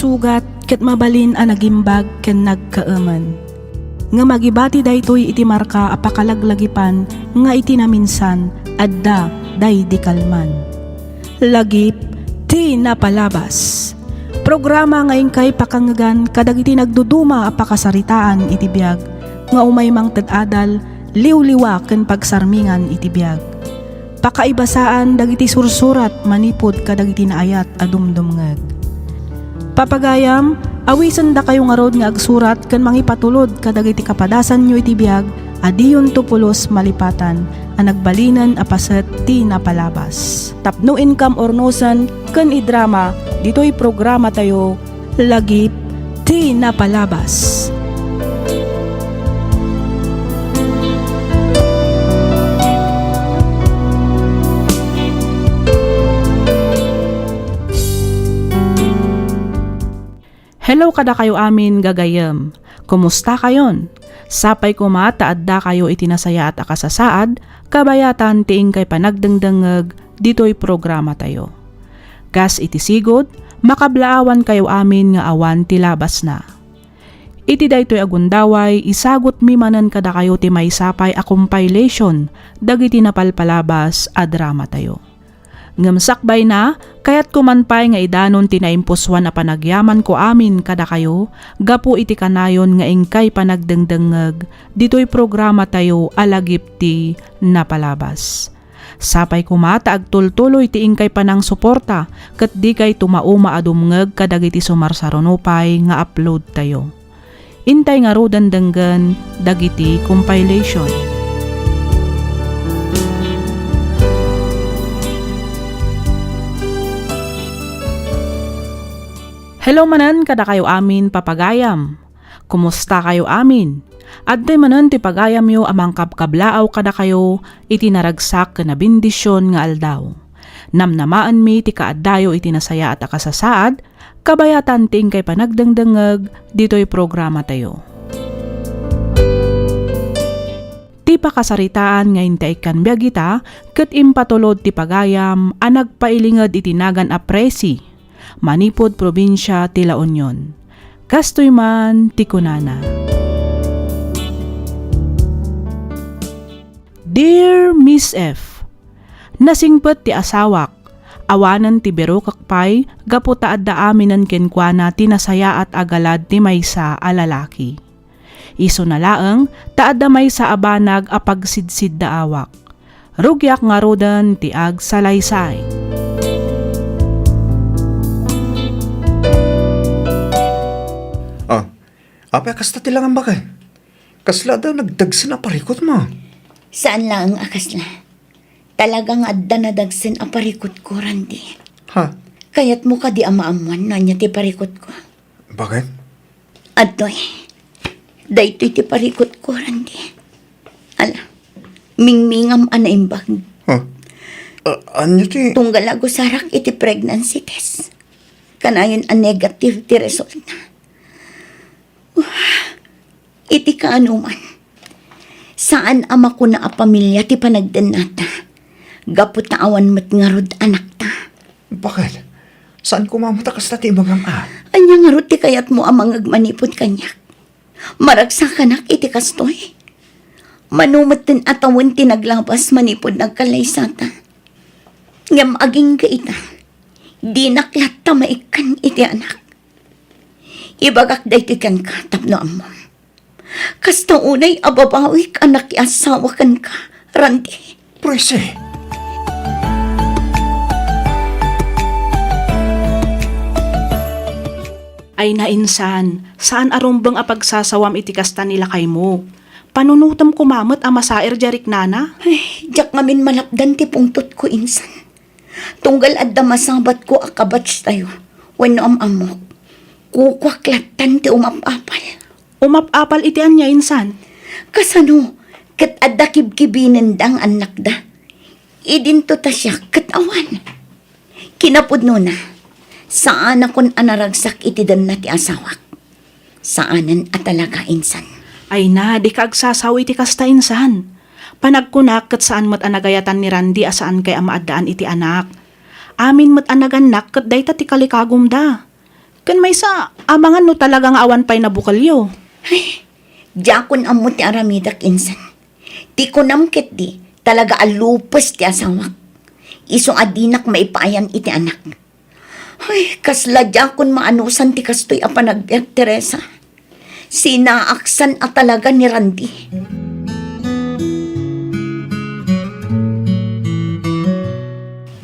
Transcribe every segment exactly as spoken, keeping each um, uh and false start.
Sugat ket mabalin a nagimbag ken nagkaemen. Ngem agibati daytoy iti marka a pakalaglagipan nga iti naminsan, adda daydi kalman. Lagip ti napalabas. Programa nga inkay pakangngegan kadagiti nagduduma a pakasaritaan iti biag nga umay mangted adal, liwliwa ken pagsarmingan iti biag. Pakaibasaan dagiti sursurat manipud kadagiti naayat a dumdumngeg. Papagayam, awisendakayo ngarud nga agsurat ken mangipatulod kadagiti kapadasanyo iti biag a diyonto pulos malipatan a nagbalinen a paset ti napalabas. Tapno inkam urnosen ken idrama ditoy programatayo, Lagip ti Napalabas. Hello kadakayo amin, gagayyem. Kumustakayon? Sapay koma ta addakayo iti nasayaat a kasasaad, kabayatan ti inkay panagdengdengngeg ditoy programatayo. Kas iti sigud, makablaawankayo amin nga awan ti labasna. Iti daytoy a gundaway, isagutmi manen kadakayo ti maysa pay a compilation dagiti napalpalabas a dramatayo. Ngem sakbayna, kayatko man pay nga idanon ti naimpusoan a panagyamanko amin kadakayo gapu iti kanayon nga inkay panagdengdengngeg ditoy programatayo a Lagip ti Napalabas. Sapay koma ta agtultuloy ti inkay panangsuporta ket dikay tumauma a dumngeg kadagiti sumarsaruno pay nga uploadtayo. Intay ngaruden denggen dagiti compilation. Hello manen kadakayo amin, papagayam. Kumustakayo amin? Adtoy manen ti pagayamyo a mangkabkablaaw kadakayo iti naragsak ken nabendisyon nga aldaw. Namnamaenmi ti kaaddayo iti nasayaat a kasasaad, kabayatan ti inkay panagdengdengngeg ditoy programatayo. Ti pakasaritaan nga intaykkan biag ita ket impatulod ti pagayam a nagpailinged iti nagan a Presi, manipud probinsia ti La Union. Kastoy man ti kunana. Dear Miss F, nasingpet ti asawak. Awanen ti birukek pay gapu ta adda aminen kenkuana ti nasayaat a galad ti maysa a lalaki. Isuna laeng ta adda maysa a banag a pagsidsiddaawak. Rugiak ngaruden ti agsalaysay. Ah, apay a kasta ti langam, baket? Kasla adda nagdagsen a parikutmo? Saan laeng a kasla. Talaga nga adda nadagsen a parikutko, Randy. Ha? Kayatmo kadi a maammuan no ania ti parikutko? Baket? Adtoy. Daytoy ti parikutko, Randy. Ala, mingmingam a naimbag. Ha? A-, ania ti? Tunggal agusarak iti pregnancy test. Kanayon a negative ti resultna. Iti kaanoman, saan a makuna a pamilia ti panagdennata, gapu ta awan met ngarud anakta. Baket? Saan koma met a kasta ti imagam a? Ania ngarud ti kayatmo a mangngeg manipud kaniak? Maragsakanak iti kastoy? Mano metten a tawen ti naglabas manipud nagkallaysata? Ngem agingga ita, dinak latta maikkan iti anak. Ibagak daytoy kenka tapno ammom. Kasta unay a babawik a nakiasawa kenka, Randy. Presi! Ay, nainsan, saan a rumbeng a pagsasawam iti kasta ni lakaymo. Panunotem koma met a masaer diay riknana. Ay, diak ngamin malapdan ti pungtotko, insan. Tunggal adda masabatko a kabatchtayo wenno am-ammok, kukuak lattan ti umap-apal. Umap-apal iti ania, insan? Kasano ket adda kibkibinenda nga annakda? Idinto ta siak ket awan. Kinapudnona, saanakon a naragsak iti denna ti asawak. Saanen a talaga, insan. Ay na, dika agsasao iti kasta, insan. Panagkunak ket saan met a nagayatan ni Randy a saankay a maaddaan iti anak. Amin met a nagannak ket dayta ti kalikagumda. Ken maysa, amangan no talaga nga awan pay nabukelyo. Ay, diakon ammo ti aramidek, insan. Ti kunam ketdi, talaga a lupes ti asawak. Isu a dinak maipaayan iti anak. Ay, kasla diakon maanusan ti kastoy a panagbiag, Teresa. Sinaaksan a talaga ni Randy.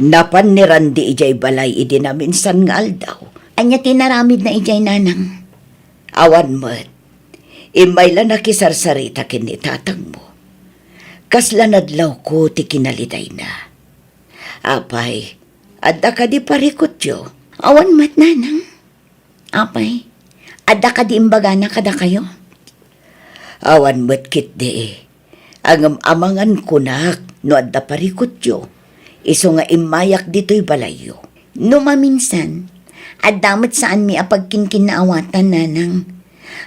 Napan ni Randy idiay balay idi naminsan nga aldaw. Ania ti inaramidna idiay, nanang? Awan met. Immay la nakisarsarita ken ni tatangmo. Kasla nadlawko ti kinalidayna. Apay, adda kadi parikutyo? Awan met, nanang. Apay, adda kadi imbagana kadakayo? Awan met ketdi. Ngem amangan kunak no adda parikutyo, isu nga immayak ditoy balayyo. No maminsan, adda met saanmi a pagkinkinnaawatan, nanang.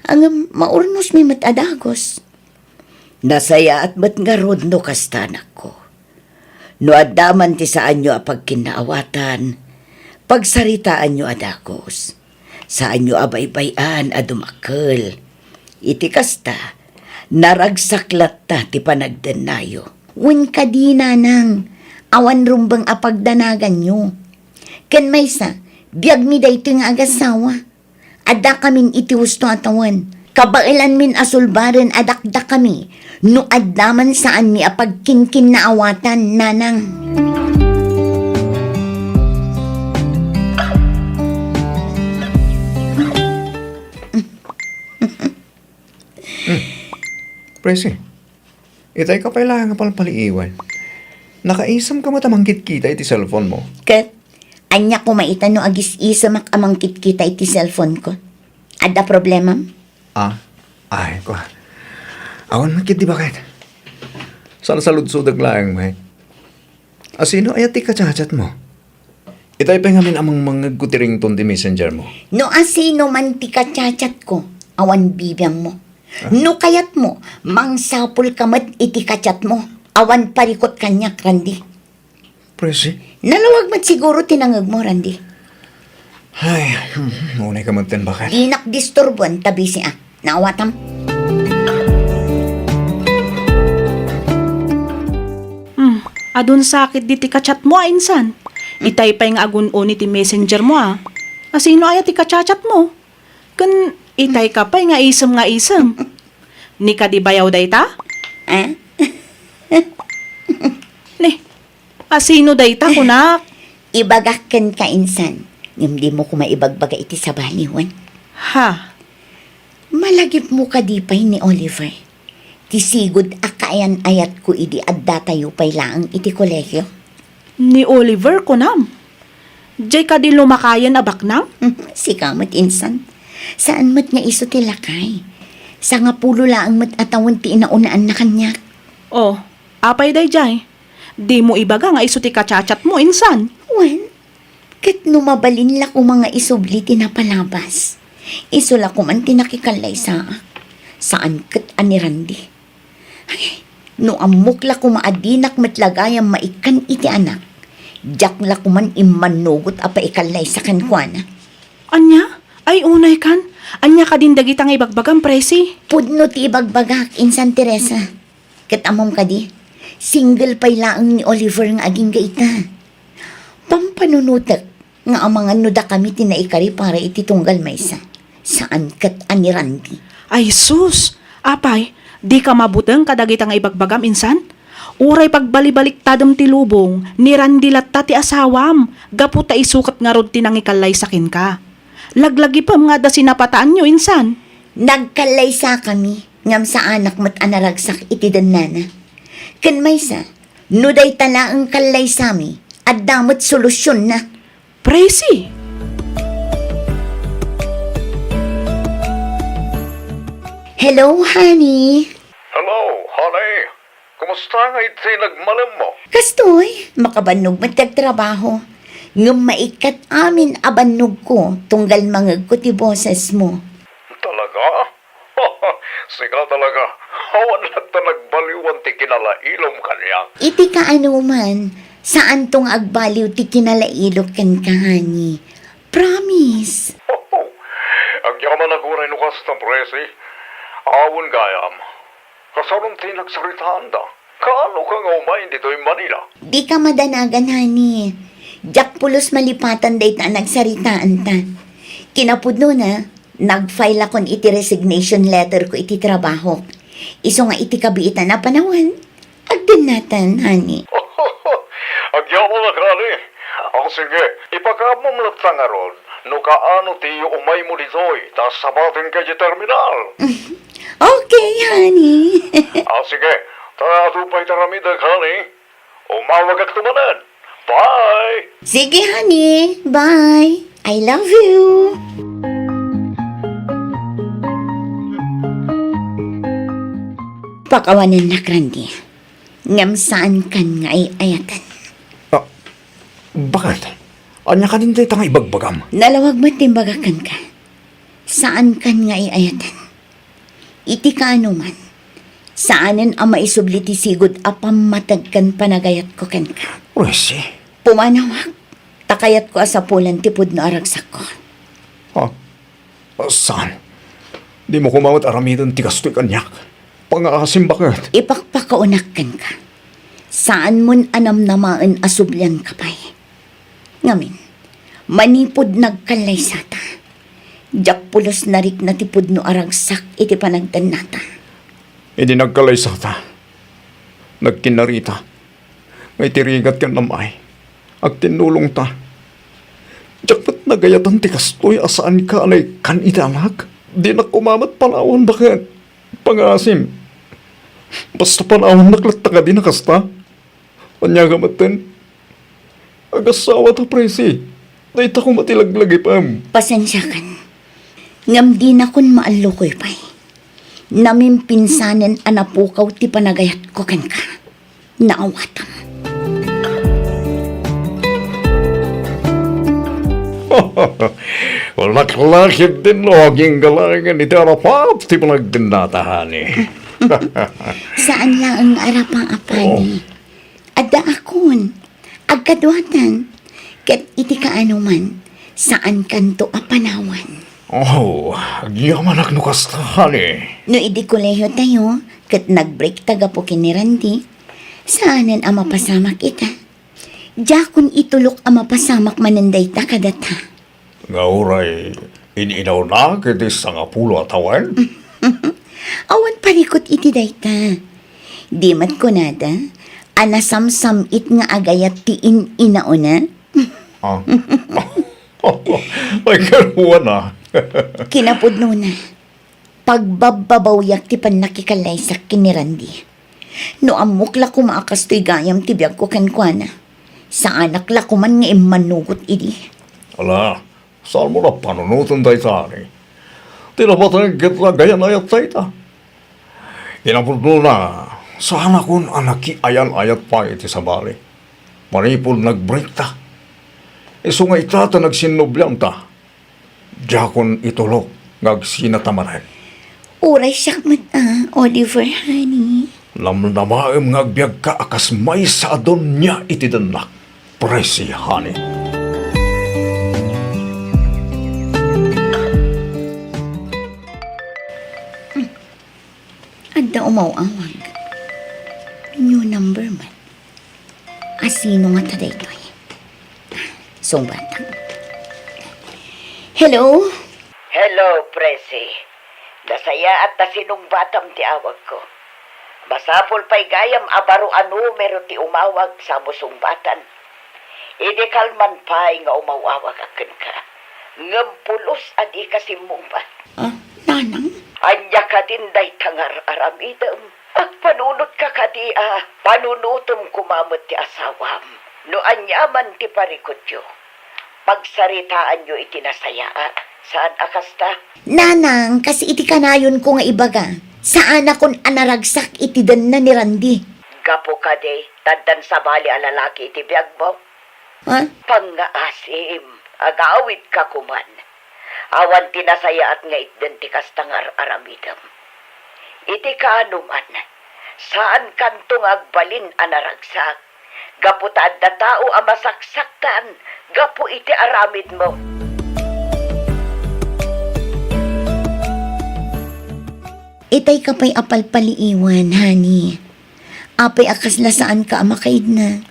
Ngem maurnosmi met a dagus. Nasayaat met ngarud no kasta, anakko. No adda man ti saanyo a pagkinnaawatan, pagsaritaanyo a dagus. Saanyo a baybay-an a dumakkel. Iti kasta, naragsak latta ti panagdennayo. Wen kadi, nanang, awan rumbeng a pagdanaganyo. Ken maysa, biagmi daytoy nga agasawa. Addakamin iti husto a tawen. Kabaelanmin a sulbaren a dakdakami no adda man saanmi a pagkinkinnaawatan, nanang. Presi, itay ka pay laeng a palpaliiwen. Nakaisemka met a mangkitkita iti cellphone mo. Ket, ania koma ita no agis-isemak a mangkitkita iti cellphone ko? Adda problemam? Ah, ay, kua. Awan met ketdi baket. Salsaludsodek laeng met. Asino aya ti kachatchat mo? Itay pay ngamin a mangmangngegko ti ringtone ti messenger mo. No asino man ti kachatchat ko, awan bibiangmo. Ah? No kayatmo, mangsapulka met iti kachat mo. Awan parikut kaniak, Randy. Presi? Nalawag met siguro ti nangngegmo, Randy. Ay, hmm, unay ka met ten, baket. Dinak disturboen ta busy a. Naawatam? Hmm, adun sakit di ti kachat mo a insan. Itay pay nga agun-uni ti messenger mo a. Asino aya ti kachat-chat mo? Ken itay ka pay nga isem nga isem. Ni kadi bayaw dayta? Ah? Ni, asino dayta, kunak? Ibagak kenka insan, ngem dimo koma ibagbaga iti sabali, wen? Ha? Malagipmo kadi pay ni Oliver? Ti sigud a kaayan-ayatko idi addatayo pay laeng iti kolegio. Ni Oliver, kunam? Diay kadi lumakayen a baknang? Sika met insan. Saan met nga isu ti lakay. Sangapulo laeng met a tawen ti inaunaan na kaniak. Oh, apay daydiay? Dimo ibaga nga isu ti kachat-chat mo, insan? Wen, ket no mabalin la koma nga isubli ti napalabas, isu la koman ti nakikallaysaak. Saan ket a ni Randy. Ay, no ammok la koma a dinak met la gayam maikkan iti anak, diak la koman immannugot a paikallaysa kenkuana. Ania? Ay, unay kan. Ania kadin dagita nga ibagbagam, Presi? Pudno ti ibagbagak, insan Teresa. Ket ammom kadi, single pay laeng ni Oliver nga agingga ita. Pampanunotek nga amangan no dakami ti naikari para iti tunggal maysa. Saan ket a ni Randy. Ay sus! Apay, dika mabuteng kadagita nga ibagbagam insan? Uray pagbalibaliktadem ti lubong, ni Randy latta ti asawam, gapu ta isu ket ngarud ti nangikallaysa kenka. Laglagipem nga adda sinapataanyo insan. Nagkallaysakami, ngem saanak met a naragsak iti dennana. Ken maysa, no dayta laeng kallaysami, adda met solusionna. Presi! Hello, honey. Hello, honey. Kumusta nga iti nagmalemmo? Kastoy, makabannog met ti agtrabaho. Ngem maikkat amin a bannogko tunggal mangegko ti bosesmo. Talaga? Sika talaga. Awan latta nagbaliwan ti kinalailom kaniak. Iti kaanoman, saanto nga agbaliw ti kinalailok kenka, honey. Promise. Agyamanak uray no kasta, Presi. Awan gayam. Kasano ti nagsaritaanda? Kaano ka nga umay ditoy Manila? Dika madanagan, honey. Diak pulos malipatan dayta a nagsaritaanta. Kinapudnona, nag-file akon iti resignation letter ko iti trabahok. Isu nga iti kabiitan a panawen, agdennatan, honey. Agyamanak, honey. O, sige, ipakaamom latta ngarud no kaano ti umaymo ditoy ta sabatenka iti terminal. Okay, honey. O, sige, ta adu pay ti aramidek, honey. Umawagakto manen. Bye! Sige, honey. Bye. I love you. Pakawanennak, Randy. Ngem saankan nga ay-ayaten. Ah, bakit? Ania kadin dayta nga ibagbagam? Nalawag met ti imbagak kenka. Saankan nga ay-ayaten. Iti kaanoman, saanen a maisubli ti sigud a pammateg ken panagayatko kenka. Presi. Pumanawak, ta kayatko a sapulan ti pudno a ragsakko. Ha? Saan? Dimo koma met aramiden ti kastoy kaniak. Pangaasim baket. Ipakpakaunak kenka. Saanmon a namnamaen a sublianka pay. Ngamin, manipud nagkallaysata, diak pulos narikna ti pudno a ragsak iti panagdennata. Idi nagkallaysata, nagkinnarita, nga iti rigat ken amay, agtinnulongta. Diak met nagayatan ti kastoy a saanka a naikkan iti anak. Dinak koma met panawan baket. Pangaasim. Basta panawannak latta kadi a kasta. Ania nga metten? Agassawa ta, Presi. Dayta koma ti laglagipem. Pasensiakan. Ngem dinakon maallukoy pay. Namimpinsanen a napukaw ti panagayatko kenka. Naawatam. Laklakip din no aginggalangen iti arapat ti panagdennata, honey. Saan laeng nga arapaap, honey. Oh. Adda akon. Agkaduatan. Ket iti kaanoman, saankanto a panawan. Oh, agyamanak no kasta, honey. No idi kolehiyo tayo, ket nag-break ta gapu ken ni Randy, saanen a mapasamak ita. Diakon itulok a mapasamak manen dayta kadata. Nga uray in-inawnak iti sangapulo a tawen? Awan parikut iti dayta. Di met kunada a nasamsam-it nga agayat ti in-inauna? Ah. Ay, karuana. Kinapudnona, pagbabbabawiak ti pannakikallaysakko ken ni Randy. No ammok la koma a kastoy gayam ti biagko kenkuana, saanak la koman nga immanugot idi. Ala, saanmo la panunoten dayta, honey. Ti napateg ket nagayan-ayat dayta. Kinapudnona, saanakon a nakiayan-ayat pay iti sabali. Manipud nag-break ta. Isu nga ita ta nagsinnobianta. Diakon itulok nga agsinata manen. Uray siak met a, Oliver, honey. Namnamaem nga agbiagka a kas maysa a donia iti dennak. Presi, honey. Adda umaw-awag. New number man. A, sino ngata daytoy? Sungbatak. Hello? Hello, Presi. Nasayaat ta sinungbatam ti awagko. Masapul pay gayam a baro a numero ti umawag sa mo sungbatan. Idi kalman pay nga umaw-awagak kenka, ngem pulos a dika simmungbat. Ah, nanang? Ania kadin dayta nga ar-aramidem? Agpanunotka kadi a panunotem koma met ti asawam? No aniaman ti parikutyo, pagsaritaanyo iti nasayaat. Saan a kasta? Nanang, kas iti kanayonko nga ibaga, saanakon a naragsak iti denna ni Randy. Gapu kadi, ta addan sabali a lalaki iti biagmo? Ha? Pangngaasim, agawidka koman. Awan ti nasayaat nga itden ti kasta nga ar-aramidem. Iti kaanoman, saankanto nga agbalin a naragsak, gapu ta adda tao a masaksaktan gapu iti aramidmo. Itay ka pay a palpaliiwan, honey. Apay a kasla saanka a makaidna?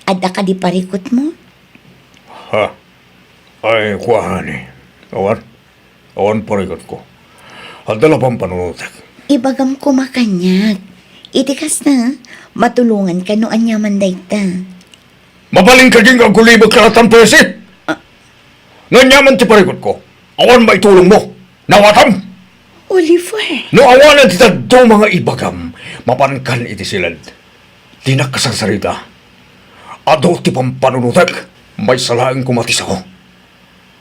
Adda kadi parikutmo? Ha? Ay, kua, honey. Awan. Awan parikutko. Adda la pampanunotek. Ibagam koma kaniak. Iti kasta, matulonganka no aniaman dayta. Mabalin kadi nga agulibek laeng, Presi? Ah. No aniaman ti parikutko, awan maitulongmo. Nawatam? Oliver. No awanen ti dadduma nga ibagam, mapankan iti siled. Dinak kasarsarita. Adu ti pampanunotek, maysa laeng koma ti sao.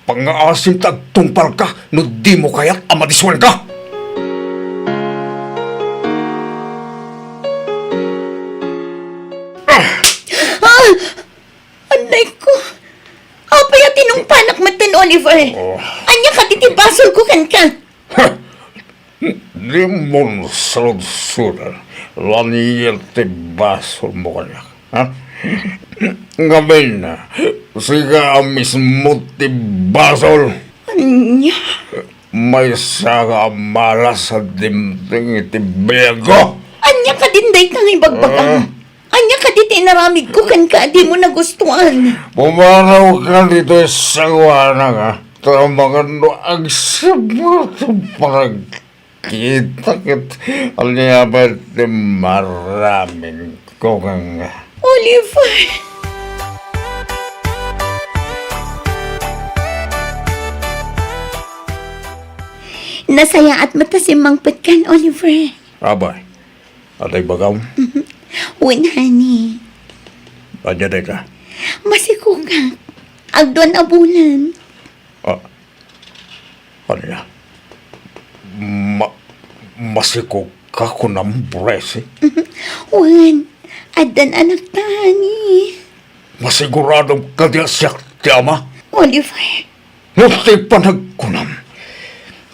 Pangngaasim ta agtungpalka no dimo kayat a madiswenka. Ah! Annayko. Apay a tinungpanak metten, Oliver? Oh. Ania kadi ti basolko kenka? Ha! Dimon sudsudan, la ania ti basolmo kaniak, ha? Ngamin, sika a mismo ti basol. Ania? Maysa nga amalas a dimteng iti biagko. Ania kadin dayta nga ibagbagam? Ah. Ania kadi ti inaramidko kenka a dimo nagustuan? Pumanawka ditoy sangoanak, a? Ta amangan no agsipnget ti panagkita ket ania pay ti maramidko kenka. Oliver! Nasayaat met ta simmangpetkan, Oliver. Apay, adda ibagam? Wen, honey. Ania dayta? Masikogak. Agduan a bulan. Ah, ania? Ma-, masikogka kunam, Presi? Wen, addan anakta, honey. Masiguradom kadi a siak ti ama? Oliver. No ti panagkunam,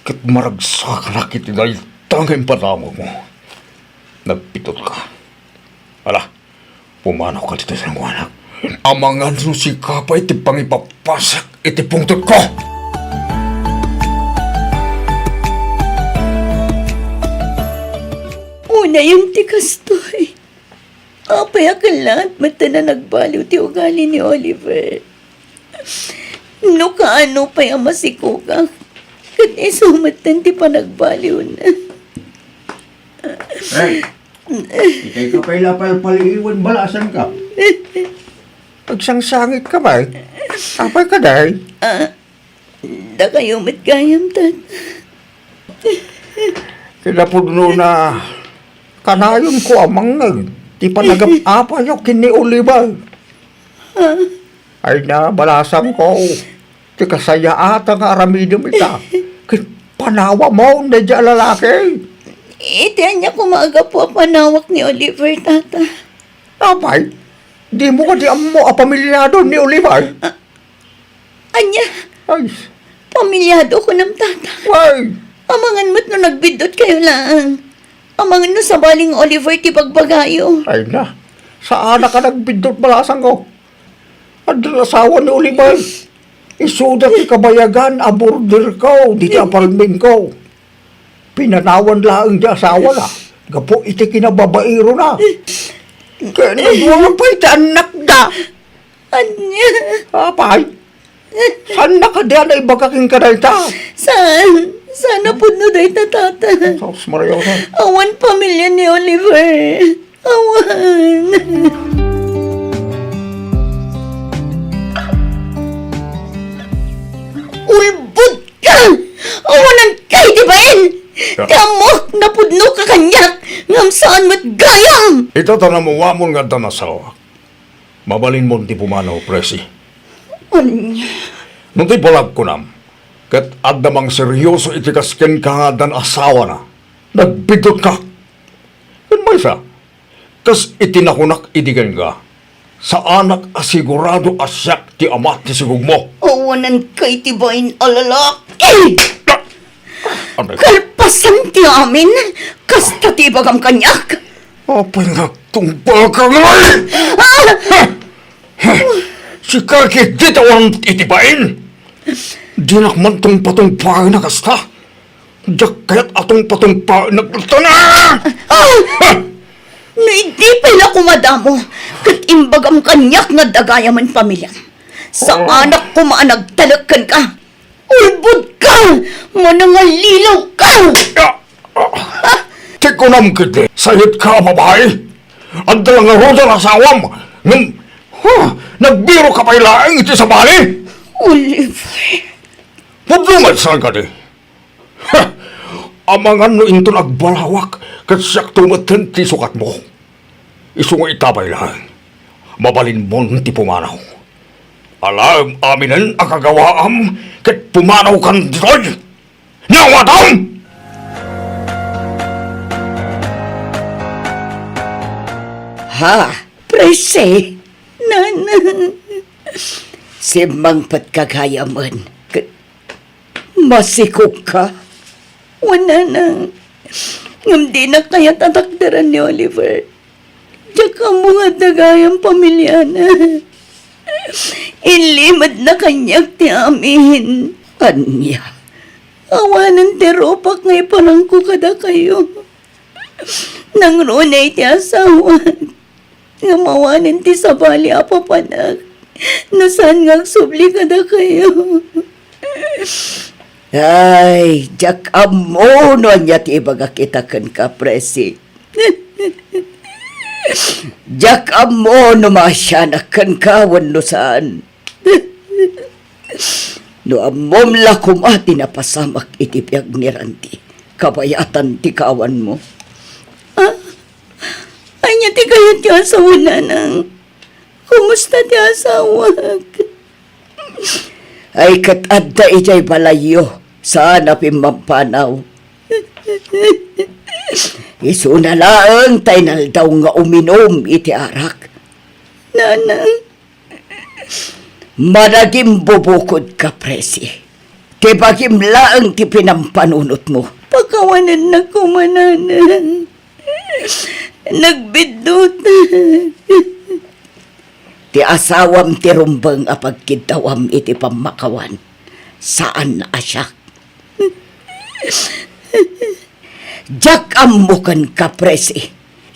ket maragsakanak iti dayta nga impadamagmo. Nagbidutka. Ala, pumanawka ditoy sangoanak. Amangan no sika pay ti pangipapasak iti pungtotko. Unayen ti kastoy. Apay a kellaat metten a nagbaliw ti ugali ni Oliver? No kaano pay a masikogak, ket isu metten ti panagbaliwna. Hey, itay ka pay la palpaliiwan, balasangka. Agsangsangitka pay. Apay kadi? Ah, Dakayo met gayam, Tata. Kinapudnona, kanayonko a mangngeg ti panagap-apayo ken ni Oliver. Ha? Ay na, balasangko, ti kasayaatan nga aramidem ita, ket panawamon daydiay a lalaki. Iti ania koma a gapu a panawak ni Oliver, Tata? Apay, dimo kadi ammo a pamiliado ni Oliver? Ah, Ania? Ay. Pamiliado kunam, Tata. Ay. Amangan met no nagbiddutkayo laeng. Amangan no sabali nga Oliver ti bagbagayo. Ay na. Saanak a nagbiddut, balasangko. Addan asawa ni Oliver. Isuda ti kabayagan a borderko ditoy apartmentko. Pinanawan laeng ti asawana gapu iti kinababairona. Ket nagwala pay ti annakda. Ania? Apay, saanna kadi a naibaga kenka dayta? Saan? Saan a pudno dayta, Tata? Sus, Maria, saan? Awan pamilya ni Oliver. Awan. Ulbod ka! Awanan ka iti bain! Ya. Ti ammoak, napudno ka kaniak, ngem saan met gayam! Ita ta namuamon nga addan asawak. Mabalinmon ti pumanaw, Presi. Ania? No ti balag kunam, ket adda mangseryoso iti kas kenka nga addan asawana, nagbiddutka. Ken maysa, kas iti nakunak idi kenka, saanak a sigurado a siak ti ama ti sigogmo. Awanan ka iti bain a lalaki! Ano? Kalpasan ti amin, kasta ti ibagam kaniak. Apay nga agtungpalka ngay? Ah! Sika ket di tawan iti bain. Dinak man tungpatungpaen a kasta. Diak kayat a tungpatungpaennak. Ah! Ah! No idi pay la kumadamo, ket imbagam kaniak nga adda gayamen pamiliam. Saanak koma a nagtalek kenka. Ulbod ka! Manangalilaw ka! Ah! Ah! Ti kunam ketdi, sayetka a babai? Adda la ngaruden asawam, ngem, ha, nagbiro ka pay laeng iti sabali? Oliver. Pudno met saan kadi? Ha! Amangan no inton agbalawak, ket siakto metten ti sukatmo. Isu nga ita pay laeng, mabalinmon ti pumanaw. Alaem aminen a kagawaam ket pumanawkan ditoy. Naawatam! Ha, Presi? Nanang, simmangpetka gayamen ket masikogka? Wen, Nanang, ngem dinak kayat a takderan ni Oliver. Diak ammo nga adda gayam pamiliana. Inlimedna kaniak ti amin. Ania? Awanen ti rupak nga iparangko kadakayo. Nangruna iti asawak. Ngem awanen ti sabali a papanak no saan nga agsubli kadakayo. Ay, diak ammo no ania ti ibagak ita kenka, Presi. Diak ammo no maasianak kenka wenno saan. No ammom la koma ti napasamak iti biag ni Randy, kabayatan ti kaawanmo. Ah, ania ti kayatyo a sawen, Nanang? Kumusta ti asawak? Ay, ket adda idiay balayyo, saan a pimmamppanaw. Isuna laeng ta inaldaw nga uminum iti arak. Nanang. Managimbubukodka, Presi. Ti bagim laeng ti pinampanunotmo. Pakawanennak koma, Nanang. Nagbiddutak. Ti asawam ti rumbeng a pagkiddawam iti pammakawan. Saan a siak. Diak ammo kenka, Presi.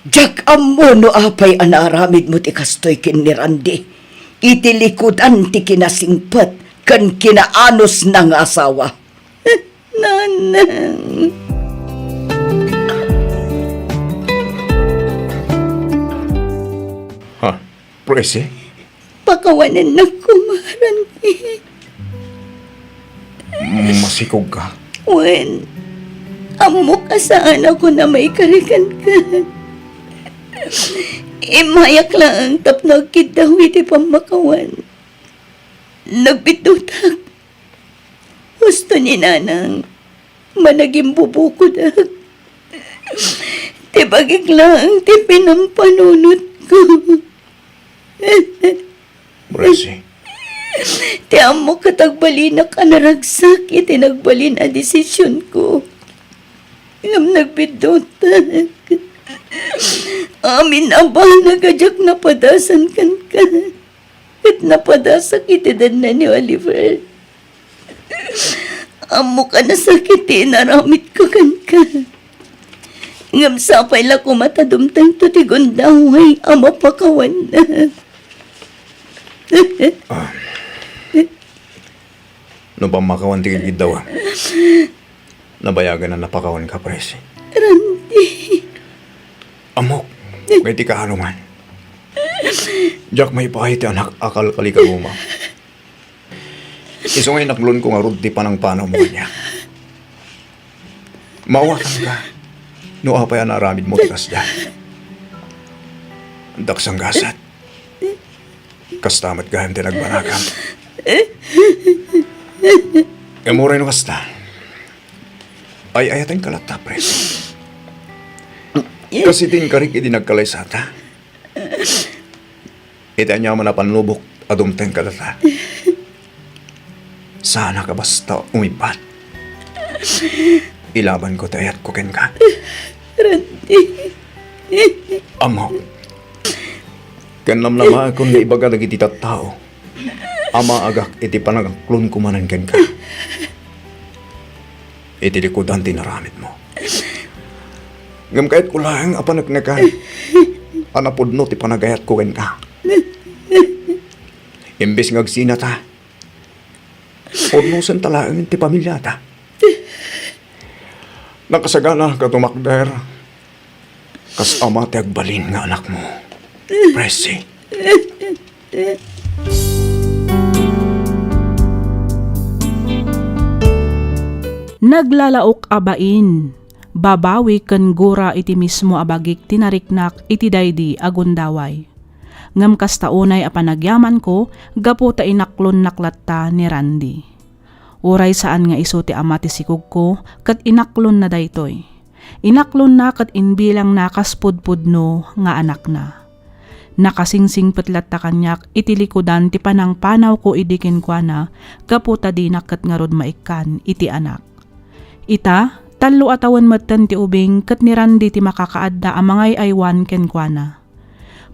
Diak ammo no apay a naaramidmo ti kastoy ken ni Randy iti likudan ti kinasingpet ken kinaanusna nga asawa. Nanang. Ha? Presi? Pakawanennak koma, Randy. Masikogka? Wen, ammok a saanakon a maikari kenka. Immayak laeng tapno agkiddaw iti pammakawan. Nagbiddutak. Husto ni Nanang, managimbubukodak. Ti bagik laeng ti pinampanunotko. Presi. Ti ammok ket agbalinak a naragsak iti nagbalin a desisionko. Ngem nagbiddutak. Amin a banag a diak napadasan kenka. Ket napadasak iti denna ni Oliver. Ammok a nasakit ti inaramidko kenka. Ngem sapay la koma ta dumtengto ti gundaway a mapakawanna. Ah. No pammakawan ti gidgiddawam, nabayagen a napakawanka, Presi. Randy. Ammok, nga iti kaano man, diak maipaay ti anak a kalkalikagumam. Isu nga inaklonko ngarud ti panangpanawmo kaniak. Maawatanka no apay a naaramidmo ti kasdiay. Addak sanggasat. Kasta met gayam ti nagbanagam. Ngem uray no kasta, ay-ayatenka latta, Presi. Kas iti inkarik idi nagkalaysata. Iti aniaman a pannubok a dumteng kadata, saanak a basta umibbat. Ilabanko ti ayatko kenka. Randy. Ammok, ken namnamaekon nga ibaga dagiti tattao a maagak iti panangaklonko manen kenka. iti likudan ti inaramidmo. Ngem kayatko laeng a paneknekan a napudno ti panagayatko kenka. Imbes nga agsinata, pudnosenta laeng ti pamiliata. Nakasagana ka tumakder kas ama ti agbalin nga anakmo, Presi. Naglalaok a bain, babawi ken gura iti mismo a bagik ti nariknak iti daydi a gundaway. Ngem kasta unay a panagyamanko gapu ta inaklonnak latta ni Randy. Uray saan nga isu ti ama ti sikogko ket inaklonna daytoy. Inaklonna ket imbilangna kas pudpudno nga anakna. Nakasingsingpet latta kaniak iti likudan ti panangpanawko idi kenkuana gapu ta dinak ket ngarud maikkan iti anak. Ita, tallo a tawen metten ti ubing ket ni Randy ti makakaadda a mangay-aywan kenkuana.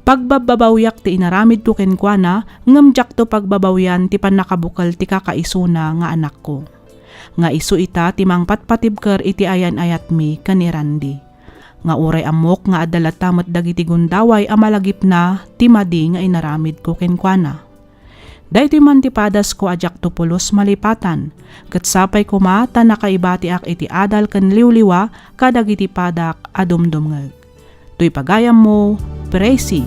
Pagbabbabawiak ti inaramidko kenkuana, ngem diakto pagbabawian ti pannakabukel ti kakaisuna nga anakko. Nga isu ita ti mangpatpatibker iti ayan-ayatmi ken ni Randy. Nga uray ammok nga adda latta met dagiti gundaway a malagipna ti madi nga inaramidko kenkuana. Daytoy man ti padasko a diakto pulos malipatan, ket sapay koma ta nakaibatiak iti adal ken liwliwa kadagiti padak a dumdumngeg. Toy pagayammo, Presi.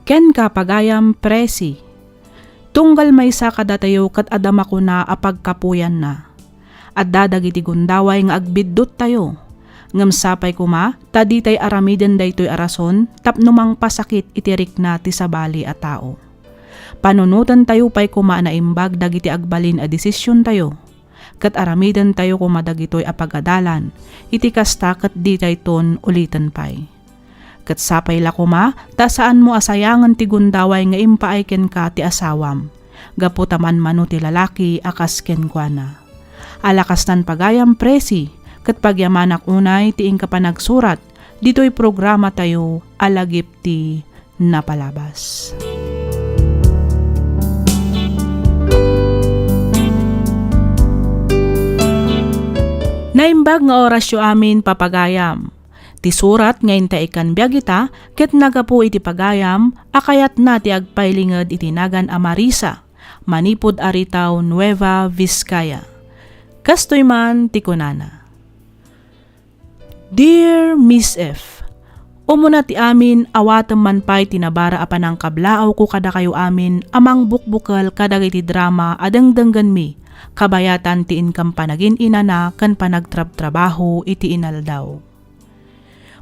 Kenka, pagayam, Presi. Tunggal maysa kadatayo ket adda makuna a pagkapuyanna. Adda dagiti gundaway nga agbidduttayo. Ngem sapay koma ta ditay aramiden daytoy a rason tapno mangpasakit iti rikna ti sabali a tao. Panunotentayo pay koma a naimbag dagiti agbalin a desisiontayo, ket aramidentayo koma dagitoy a pagadalan, iti kasta ket ditayton uliten pay. Ket sapay la koma ta saanmo a sayangen ti gundaway nga impaay kenka ti asawam, gapu ta manmano ti lalaki a kas kenkuana. Ala kastan pagayam, Presi, ket pagyamanak unay ti inka panagsurat ditoy programatayo a Lagip ti Napalabas. Naimbag nga orasyo amin, papagayam. Ti surat nga intaekan biag ita ket nagapu iti pagayam a kayatna ti agpailinged iti nagan a Marisa, manipud Aritao, Nueva Vizcaya. Kastoy man ti kunana, Dear Miss F, umuna ti amin, awatem man pay ti nabara a panangkablaawko kadakayo amin a mangbukbukel kadagiti drama a dengdenggenmi, kabayatan ti inkam panagin-inana ken panagtrabtrabaho iti inaldaw.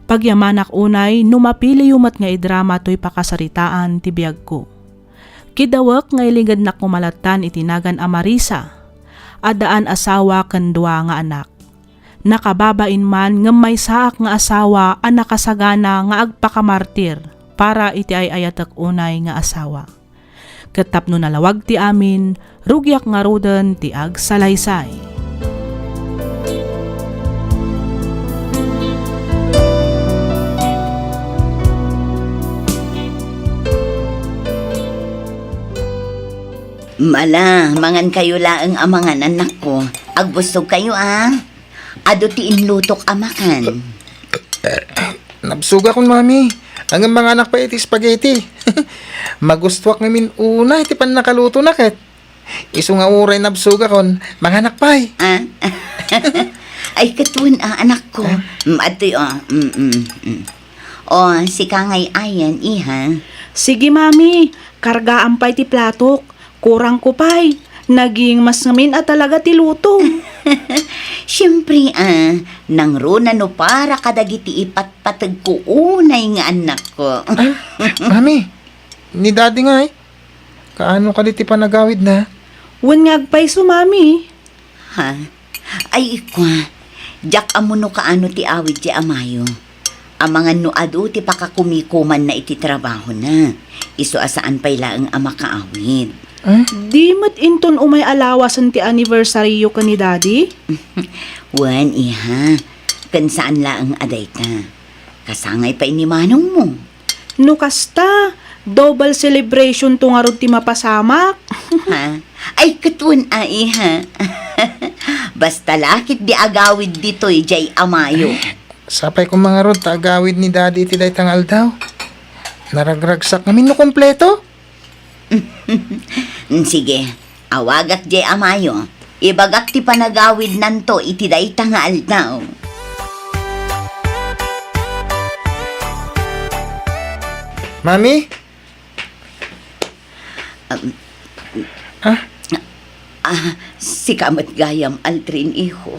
Pagyamanak unay no mapiliyo met nga idrama toy pakasaritaan ti biagko. Kidawek nga iligednak koma lattan iti nagan a Marisa. Addaan asawa ken dua nga anak. Nakababain man ngem maysaak nga asawa a nakasagana nga agpakamartir para iti ay-ayatek unay nga asawa. Ket tapno nalawag ti amin, rugiak ngaruden ti agsalaysay. Mala, mangankayo laeng a mangan, annakko. Agbusogkayo, a. Adu ti inlutok a makan. Nabsogakon, Mami. Ngem manganak pay iti spaghetti. Magustuak ngamin unay ti pannakalutonak ket. Isu nga uray nabsogakon, manganak pay. Ah? Ay, ket wen, a, anakko. Ah? Mm, adtoy, o. Mm, mm, mm. O, sika ngay ayan, iha. Sige, Mami. Kargaam pay ti platok. Kurangko pay. Naging mas ngamin a talaga ti luto. Siempre, a, nangruna no para kadagiti ipatpategko unay nga annakko. Ah, Mami, ni Daddy ngay, kaano kadi ti panagawidna? Wen nga agpayso, Mami. Ha? Ay, ikua, diak ammo no kaano ti awid ti amayo. Amangan no adu ti pakakumikumanna iti trabahona. Isu a saan pay laeng a makaawid. Ah? Di met inton umay a lawasen ti anniversaryo ken ni Daddy? Wen, iha. Ken saan laeng a dayta. Kasangay pay ni manongmo. No kasta, Double celebration to ngarud ti mapasamak. Ha? Ay, ket wen, ai, ha? Basta la ket di agawid ditoy, jay a Mayo. Sapay koma ngarud ta agawid ni Daddy iti dayta nga aldaw. Naragragsak ngamin no kompleto. Sige, awagak jay a Mayo. Ibagak ti panagawidnanto iti dayta nga aldaw. Mami? Um, Ah? Ah, sika met gayam, Aldrin, iho.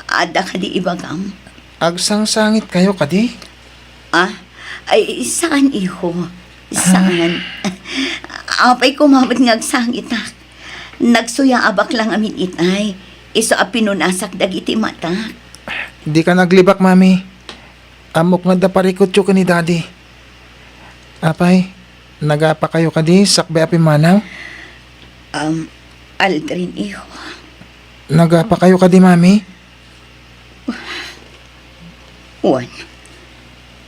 Adda kadi ibagam? Agsangsangit kayo kadi? Ah? Ay, saan, iho. Saan? Apay koma met nga agsangitak. Nagsuyaabak la ngamin itay. Isu a pinunasak dagiti matak. Di ka naglibak, Mami. Ammok nga adda parikutyo ken ni Daddy. Apay, nagapa kayo kadi sakbay a pimmanaw? Um, Aldrin, iho. Nagapa kayo kadi, Mami? Wen,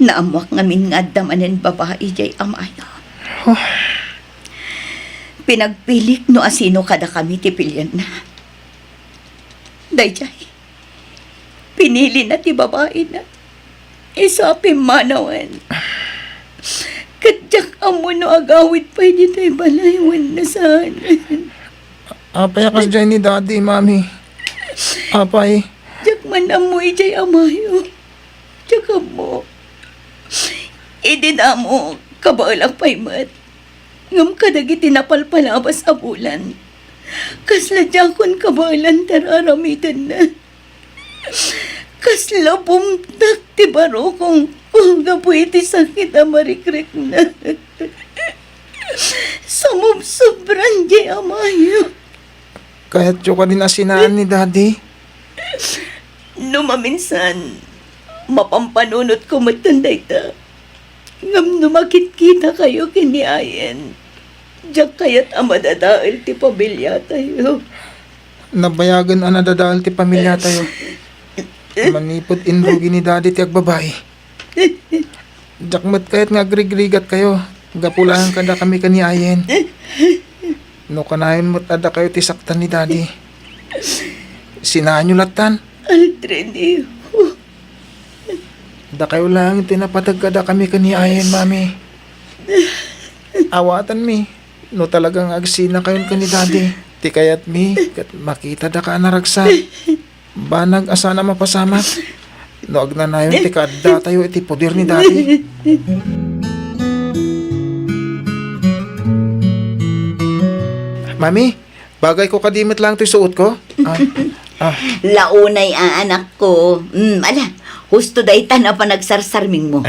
naammoak ngamin nga adda manen babai jay a Mayo. Huh. Pinagpilik no asino kadakami ti pilienna. Dayjay, pinilina ti babaina. Isu a pimmanawen. Ket diak ammo no agawid pay ditoy balay wenno saan. Apay a kasdiay ni Daddy, Mami? Apay? Diak man ammo idiay a Mayo. Diak ammo. Idi damo, kabaelak pay met. Ngem kadagiti napalpalabas a bulan, kasla diakon kabaelan ti ar-aramidenna. Kasla bumtak ti barukongko gapu iti sakit a marikrikna. Sumubsobran jay a Mayo. Kayatyo kadi a sinaan ni Daddy? No maminsan, mapampanunotko metten dayta. Ngem no makitkitakayo ken ni Ayen, diak kayat a madadael ti pamiliatayo. Nabayagen a nadadael ti pamiliatayo. Manipud inrugi ni Daddy ti agbabai. Diak met kayat nga agrigrigatkayo gapu laeng kadakami ken ni Ayen. No kanayon met a dakayo ti saktan ni Daddy, sinaanyo lattan. Aldrin, iho. Dakayo laeng ti napateg kadakami ken ni Ayen, Mami. Awatenmi no talaga nga agsinakayon ken ni Daddy. Ti kayatmi ket makitadaka a naragsak. Banag a saan a mapasamak no agnanayon ti kaaddatayo iti poder ni Daddy. Mami, bagayko kadi met laeng toy suotko? Ah, ah. Launay a, anakko. Mm, ala, husto dayta a panagsarsarmingmo.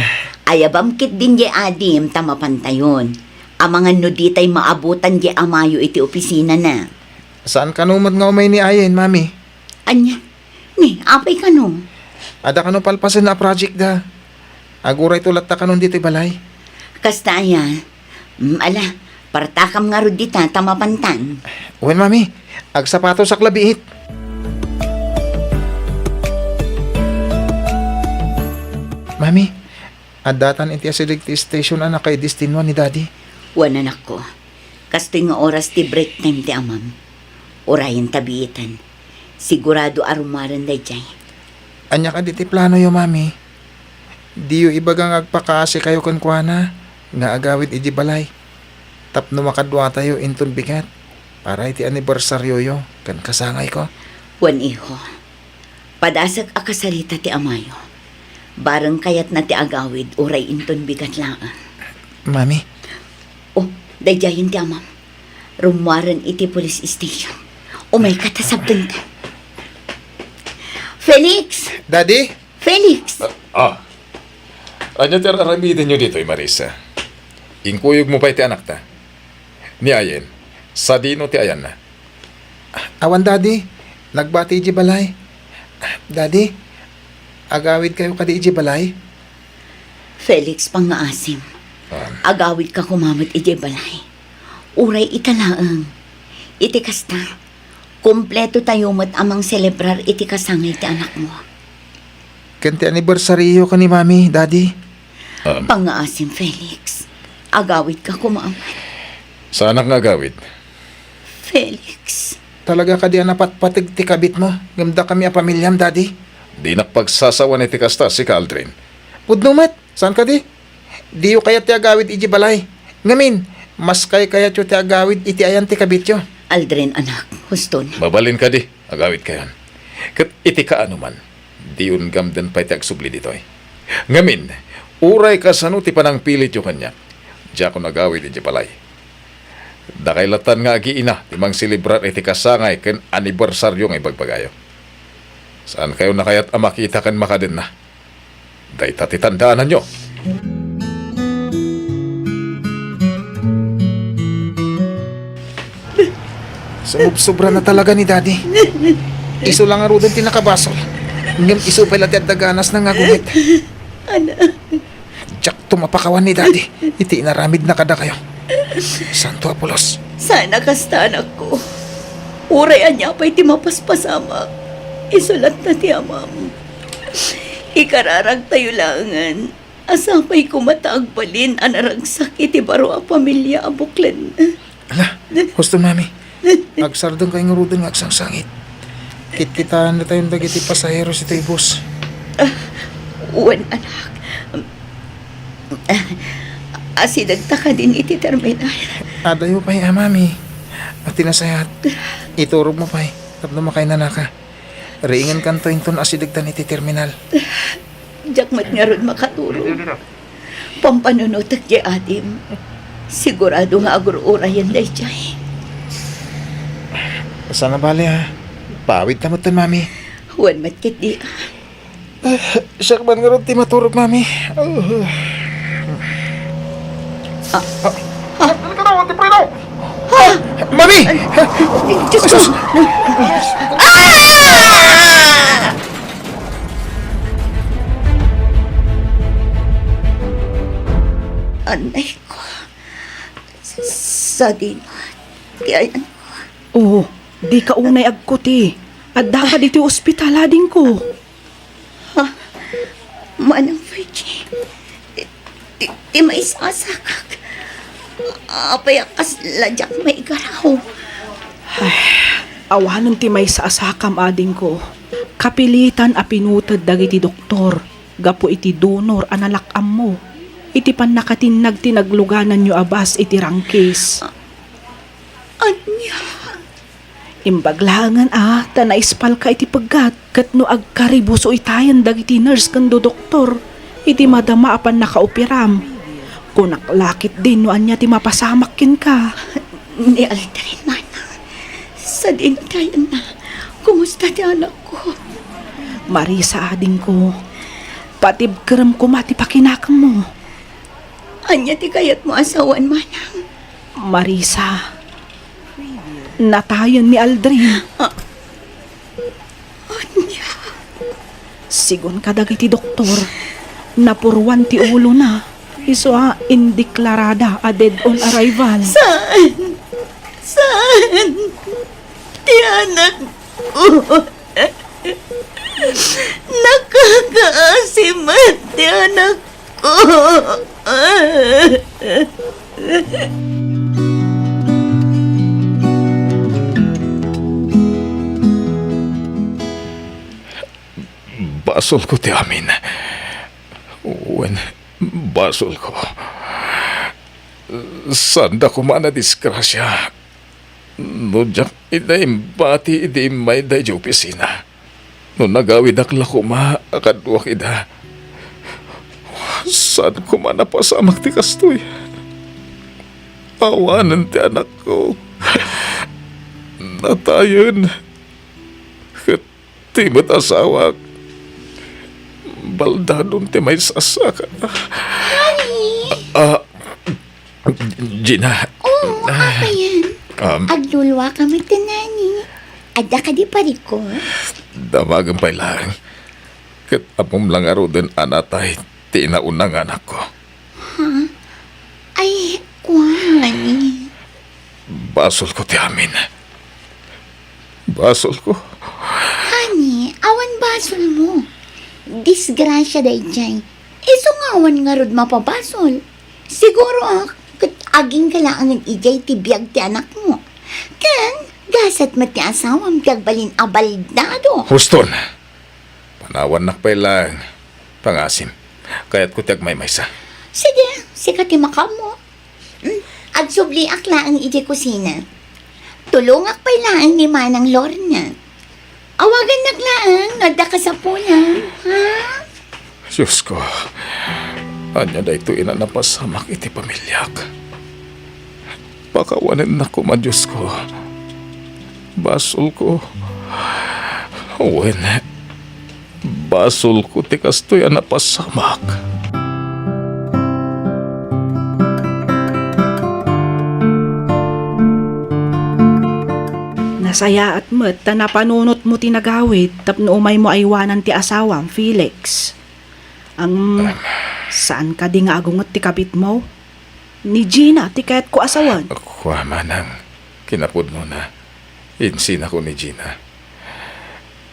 Ayabam ketdin jay adim ta mapantayon. Amangan no ditay maabutan jay a Mayo iti opisinana. Saan kano met nga umay ni Ayen, Mami? Ania? Ni, apay kano? Adda kano palpasenna a project da. Agurayto latta kanon ditoy balay. Kasta aya. Mm, ala, partakam ngarud dita ta mapantan. Wen, Mami. Agsapatosak la biit. Mami, addatan iti asideg ti station a nakaidestinuan ni Daddy. Wen, anakko. Kastoy nga oras ti break time ti amam. Urayen ta biitan. Sigurado a rummuaren daydiay. Ania kadi ti planoyo, Mami? Diyo ibaga nga agpakaasikayo kenkuana nga agawid idiay balay tapno makaduatayo inton bigat para iti anibersarioyo ken kasangayko? Wen, iho. Padasek a kasarita ti amayo. Bareng kayatna ti agawid uray inton bigat laeng. Mami. Oh, daydiayen ti amam. Rummuaren iti police station. Umayka ta sabdenta. Felix! Daddy? Felix! Ah, ah. Ania ti ar-aramidenyo ditoy, Marisa? Inkuyogmo pay ti anakta. Ni Ayen, sadino ti ayanna? Awan, Daddy. Nagbati idiay balay. Daddy, agawidkayo kadi idiay balay? Felix, pangngaasim. Ah. Agawidka koma met idiay balay. Uray ita laeng. Iti kasta, kumpleto tayo met a mangselebrar iti kasangay ti anakmo. Ken ti anibersaryo ken ni Mami, Daddy. Um. Pangngaasim, Felix. Agawidka koma, Ama. Saanak nga agawid? Felix. Talaga kadi a napatpateg ti kabitmo ngem dakami a pamiliam, Daddy? Dinak pagsasawan iti kasta, sika, Aldrin. Pudno met, saan kadi? Diyo kayat ti agawid idiay balay. Ngamin, mas kaykayatyo ti agawid iti ayan ti kabityo. Aldrin, anak, huston. Mabalin kadi, agawidkayon. Ket iti kaanoman, diyon gamden pay ti agsubli ditoy. Ngamin, uray kasano ti panangpilityo kaniak, diakon agawid idiay balay. Dakay latan nga agiina ti mangselebrar iti kasangay ken anibersario nga ibagbagayo. Saankayo a kayat a makita ken makadenna. Dayta ti tandaananyo. Sumubsobra na talaga ni Daddy. Isu la ngaruden ti nakabasol. Ngem isu pay la ti adda ganasna nga agumit. Anak. Diakto mapakawan ni Daddy iti inaramidna kadakayo. Santo Apolos. Saan a kasta, anakko. Uray ania pay ti mapaspasamak, isu latta ti amam. Ikararagtayo laengen a sapay koma ta agbalin a naragsak iti baro a pamilia a buklen. Ala, husto, Mami. Agsardengkayo ngaruden nga agsangsangit. Kitkitaennatayon dagiti pasaheros iti bus. Ah, wen, anak. Ah, asidegta kadin iti terminal. Adayo pay a, Mami. A, ti nasayaat, iturogmo pay tapno makainanaka. Riingenkanto inton asidegtan iti terminal. Diak met ngarud makaturog. Pampanunotek diay adim. Sigurado nga agur-urayen daydiay. Saan a bale, ha? Paawidta metten, Mami. Wen met ketdi. Ah, siak man ngarud ti maturog, Mami. Ah. Ah. Ah. Delikado, Ate Frida! Ah! Mami! Ay, Diyos ko! Sus! Ah! Anay ko. Sadino ti ayan ko. Oh, dika unay agkuti. Addaka ditoy ospital, adingko. Ha? Manang Virgie, ti, ti, ti maisasakak. Apay a kasla diak maigaraw? Ay, awanen ti maisasakam, adingko. Kapilitan a pinuted dagiti doktor gapu iti donor a nalak-ammo iti pannakatinnag ti naglugananyo a bus iti Rangkis. Ania? Imbag laengen a ta naispalka iti peggat ket no agkaribuso itayen dagiti nurse ken doktor iti madama a pannakaoperam. Kunak la ketdin no ania ti mapasamak kenka. Ni Aldrin, manang. Sadino ti ayanna? Kumusta ti anakko? Marisa, adingko. Patibkerem koma ti pakinakemmo. Ania ti kayatmo a sawen, manang? Marisa, natayen ni Aldrin. Ah, ania? Sigun kadagiti doktor, napuruan ti ulona, isu a indeklarada a dead on arrival. Saan? Saan? Ti anakko. Nakakaasi met ti anakko. Basolko ti amin. Wen, basolko. Saanda koma a nadisgrasia no diak ida imbati idi immay daydiay opisina. No nagawidak la koma a kaduak ida, saan koma napasamak ti kastoy. Awanen ti anakko. Natayen. Ket ti met asawak, baldadon ti maisasakana. Honey! Ah, Gina. Oh, apayen? Um, agluluaka met, honey. Adda kadi parikor? Damagen pay laeng. Ket ammom la ngaruden a natay ti nauna nga anakko. Ha? Ay, kuan. Basolko ti amin. Basolko. Honey, awan basolmo. Disgrasia daydiay. Isu nga awan ngarud mapabasol. Siguro, ket agingga laengen idiay ti biag ti anakmo. Ken, gasat met ti asawam ti agbalin a baldado. Huston! Panawannak pay laeng. Pangasim. Kayatko ti agmaymaysa. Sige, sika ti makaammo. Mm, agsubliak laeng idiay kusina. Tulongak pay laeng ni Manang Lorna. Awagannak laeng no adda kasapulan, ha? Diosko, ania daytoy a napasamak iti pamiliak? Pakawanennak koma, Diosko. Basolko. Wen, basolko ti kastoy a napasamak. Nasayaat met ta napanunotmo ti nagawid tapno umaymo aywanan ti asawam, Felix. Ang, saan kadi nga agunget ti kabitmo? Ni Gina ti kayatko a sawen. Kua, manang, kinapudnona, insinako ni Gina.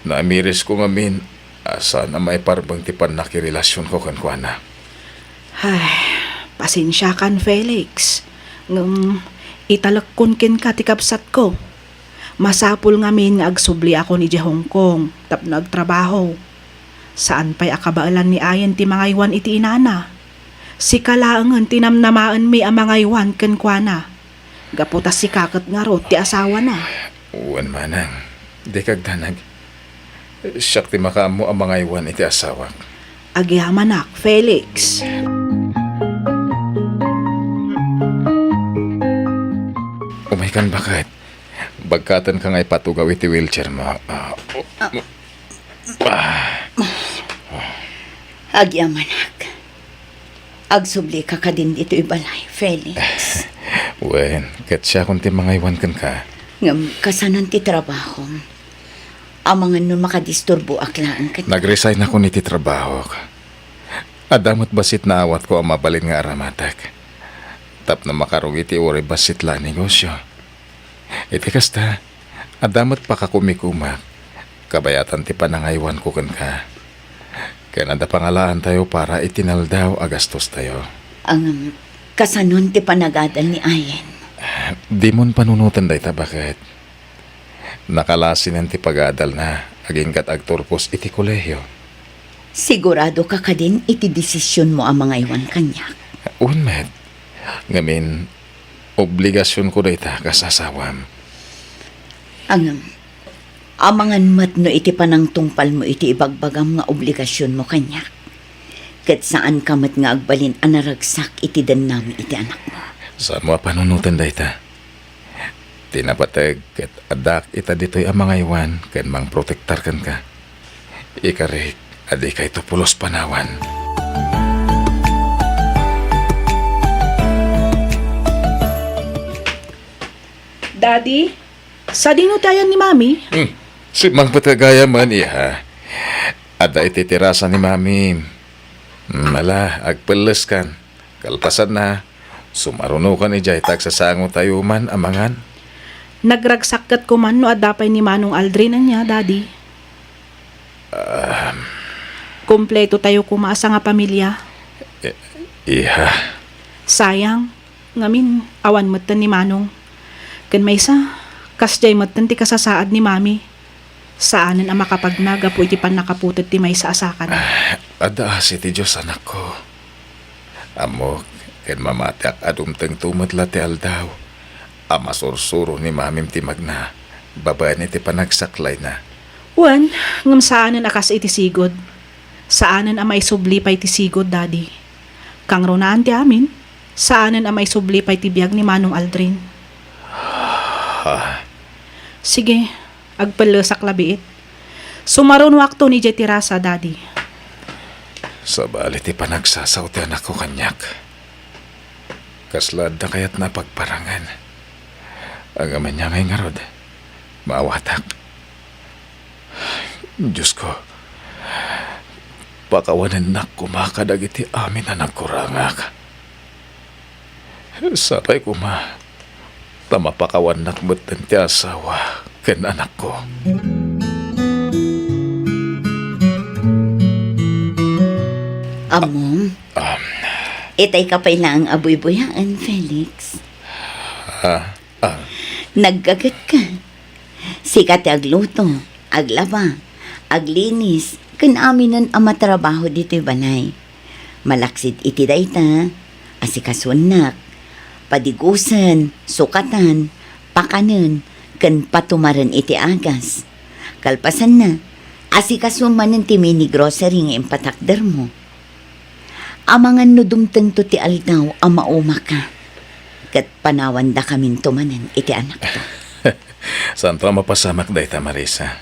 Naamirisko ngamin a saan a maiparbeng ti pannakirelasionko kenkuana. Ay, pasensiakan, Felix. Ngem, italekkon kenka ti kabsatko. Masapul ngamin nga agsubliakon idiay Hong Kong tapno agtrabaho. Saan pay a kabaelan ni Ayen ti mangaywan iti inana. Sika laengen ti namnamaenmi a mangaywan kenkuana. Gapu ta sika ket ngarud ti asawana. Wen, manang, dika agdanag. Siak ti makaammo a mangaywan iti asawak. Agyamanak, Felix. Umaykan, baket. Bagkatenka nga ipatugaw iti wheelchairmo. Ah, agyamanak. Agsublika kadin ditoy balay, Felix. Wen, ket siakon ti mangaywan kenka. Ngem, kasanon ti trabahom? Amangan no makadisturboak laeng ket. Nag-resignakon iti trabahok. Adda met bassit naawatko a mabalin nga aramatek tapno makarugi ti uray bassit la a negosio. Iti kasta, adda met pakakumikumak, kabayatan ti panangaywanko kenka. Ken adda pangalaantayo para iti naldaw a gastostayo. Ngem, kasanon ti panagadal ni Ayen? Dimon panunoten dayta, baket. Nakalasinen ti pagadalna agingga't agturpos iti kolehio. Siguradoka kadin iti desisionmo a mangaywan kaniak? Wen met. Ngamin, obligasionko dayta kas asawam. Ngem, amangan met no iti panangtungpalmo iti ibagbagam nga obligasionmo kaniak, ket saanka met nga agbalin a naragsak iti dennami iti anakmo. Saanmo a panunoten dayta. Ti napateg ket addak ita ditoy a mangaywan ken mangprotektar kenka. Ikarik a dikayto pulos panawan. Daddy, sadino ti ayan ni Mami? Hmm. Simmangpet gayam, iha. Adda iti terasa ni Mami. Hmm, ala, agpelleskan. Kalpasanna, sumarunokan idiay ta agsasangotayo man a mangan. Nagragsak ket koman no adda pay ni Manong Aldrin ania, Daddy. Um. Kompletotayo koma a sangapamilia. I-, iha. Sayang, ngamin, awan metten ni Manong. Ken maysa, kasdiay metten ti kasasaad ni Mami. Saanen a makapagna gapu iti pannakaputed ti maysa a sakana. Ah, adda asi ti Dios, anakko. Ammok, ken mamatiak a dumtengto met la ti aldaw a masursuro ni Mamim ti magna babaen iti panagsaklayna. Wen, ngem saanen a kas iti sigud. Saanen a maisubli pay ti sigud, Daddy. Kangrunaan ti amin, saanen a maisubli pay ti biag ni Manong Aldrin. Ah. Sige, agpellesak la biit. Sumarunoakton idiay terasa, Daddy. Sabali ti panagsasao ti anakko kaniak. Kasla adda kayatna a pagparangen. Ngem ania ngay ngarud, maawatak. Diosko, pakawanennak koma kadagiti amin a nagkurangak. Sapay koma, ta mapakawannak metten ti asawa ken anakko. Ammom? Um, Itay ka pay laeng a buybuyaen, Felix. Ah, ah. Naggaget ka. Sika ti agluto, aglaba, aglinis, ken aminen a matrabaho ditoy balay. Malaksid iti dayta, asikasuennak, padigusen, sukatan, pakanen, ken patumaren iti agas. Kalpasanna, asikasuem manen ti mini grocery nga impatakdermo. Amangan no dumtengto ti aldaw a maumaka, ket panawandakaminto manen iti anakta. Saanto a mapasamak dayta, Marisa.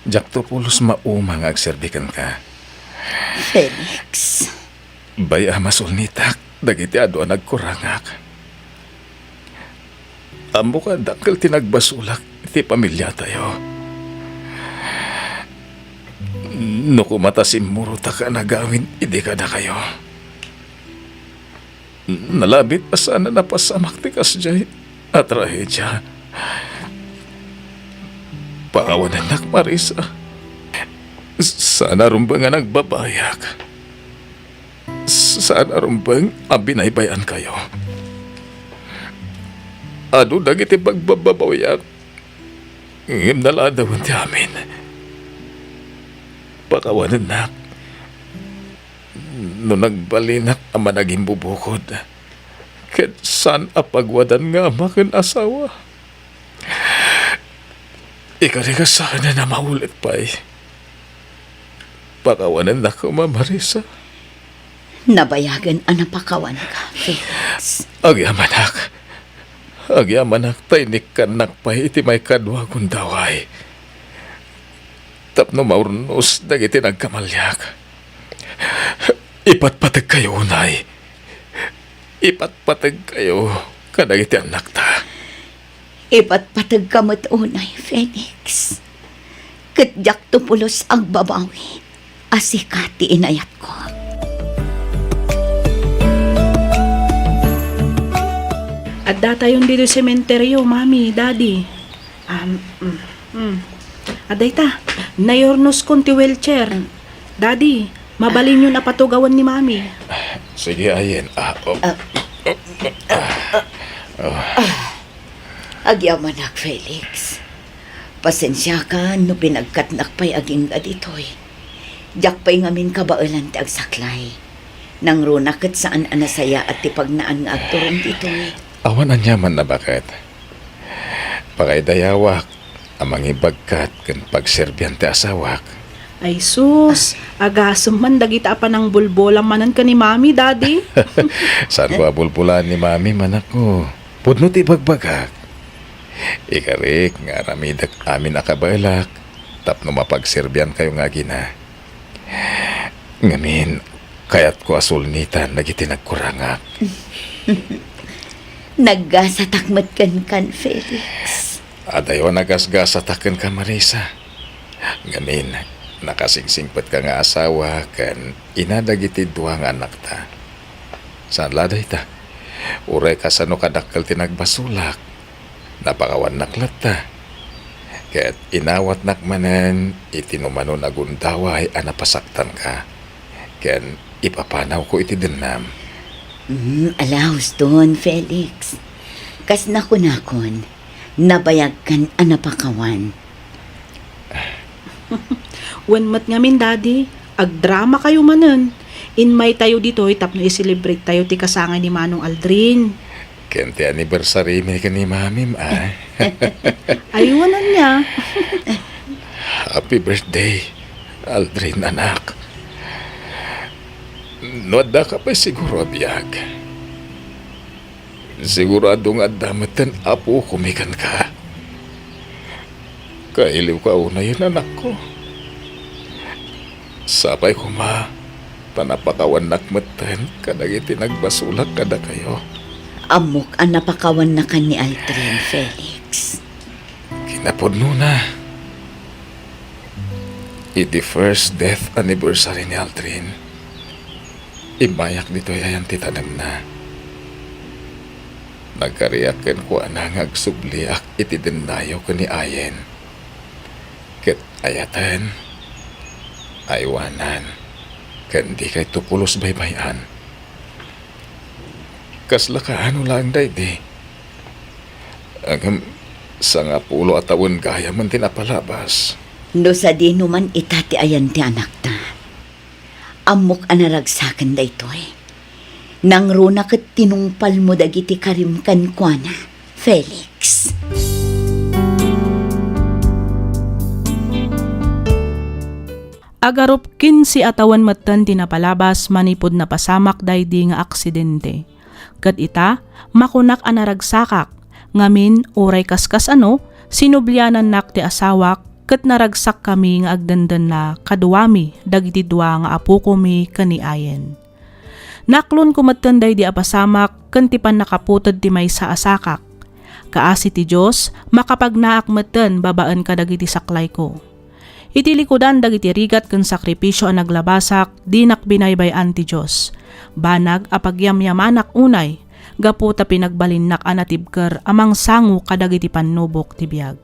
Diakto pulos mauma nga agserbi kenka. Felix. Bay-am a sulnitak dagiti adu a nagkurangak. Ammok a dakkel ti nagbasolak iti pamiliatayo. No koma ta simmurotak a nagawid idi kadakayo, nalabit a saan a napasamak ti kasdiay a trahedia. Pakawanennak, Marisa. Saan a rumbeng a nagbabayag. Saan a rumbeng a binaybay-ankayo. Adu dagiti pagbababawiak, ngem naladawen ti amin. Pakawanennak no nagbalinak a managimbubukod, ket saan a pagwadan nga ama ken asawa. Ikarik a saanen a maulit pay. Pakawanennak koma, Marisa. Nabayagen a napakawanka, Felix. Agyamanak. Agyamanak ta inikkannak pay iti maikadua a gundaway. Tapno maurnos dagiti nagkamaliak. Ipatpategkayo unay. Ipatpategkayo kadagiti annakta. Ipatpategka met unay, Felix. Ket diakto pulos agbabawi a sika ti inayatko. Addatayon ditoy sementeryo, Mami, Daddy. Um, mm, mm. Adayta, naurnoskon ti wheelchair. Daddy, mabalinyon a patugawen ni Mami. Sige, Ayen. Ah, oh. Ah. Oh. Agyamanak, Felix. Pasensiakan no pinagkatnak pay agingga ditoy. Diak pay ngamin kabaelan ti agsaklay. Nangruna ket saan a nasayaat ti pagnaan nga agturong ditoy. Awan aniaman a baket. Pakaidayawak a mangibagkat ken pagserbian ti asawak. Ay sus, agasem man dagita a panangbulbolam manen ken ni Mami, Daddy. Saanko a bulbolaan ni Mami, manakko. Pudno ti ibagbagak. Ikarik nga aramidek amin a kabaelak tapno mapagserbiankayo nga agina. Ngamin, kayatko a sulnitan dagiti nagkurangak. Naggasatak met kenkan, Felix. Adayo a nagasgasatak kenka, Marisa. Ngamin, nakasingsingpetka nga asawa ken ina dagiti dua nga annakta. Saan la dayta? Uray kasano kadakkel ti nagbasolak, napakawannak latta. Ket inawatnak manen iti numano a gundaway a napasaktanka, ken ipapanawko iti dennam. Mm, alauston, Felix. Kas nakunakon, nabayagkan a napakawan. Wen met ngamin, Daddy, agdramakayo manen. Inmaytayo ditoy tapno i-celebrate tayo ti kasangay ni Manong Aldrin. Ken ti anniversary mi ken ni Mamim, a. Ay, wen ania. Happy birthday, Aldrin, anak. No addaka pay siguro a biag, sigurado nga adda metten apokomi kenka. Kailiwka unayen, anakko. Sapay koma ta napakawannak metten kadagiti nagbasolak kadakayo. Ammok a napakawannakan ni Aldrin, Felix. Kinapudnona, iti first death anniversary ni Aldrin, immayak ditoy ayan ti tanemna. Nagkariak kenkuana nga agsubliak iti dennayo ken ni Ayen. Ket ayaten, aywanan, ken dikayto pulos baybay-an. Kasla kaano laeng daydi? Ngem, sangapulo a tawen gayamen ti napalabas. No sadino man ita ti ayan ti anakta, ammok a naragsaken daytoy. Nangruna ket tinungpalmo dagiti karim kenkuana, Felix. Agarup kinse a tawen metten ti napalabas manipud napasamak daydi nga aksidente. Ket ita, makunak a naragsakak, ngamin, uray kaskas-ano, sinublianannak ti asawak ket naragsakkami nga agdendenna kaduami dagiti dua nga apokomi ken ni Ayen. Naaklonko metten daydi a pasamak ken ti pannakaputed ti maysa a sakak. Kaasi ti Dios, makapagnaak metten babaen kadagiti saklayko. Iti likudan dagiti rigat ken sakripisio a naglabasak, dinak binaybay-an ti Dios. Banag a pagyamyamanak unay, gapu ta pinagbalinnak a natibker a mangsango kadagiti pannubok ti biag.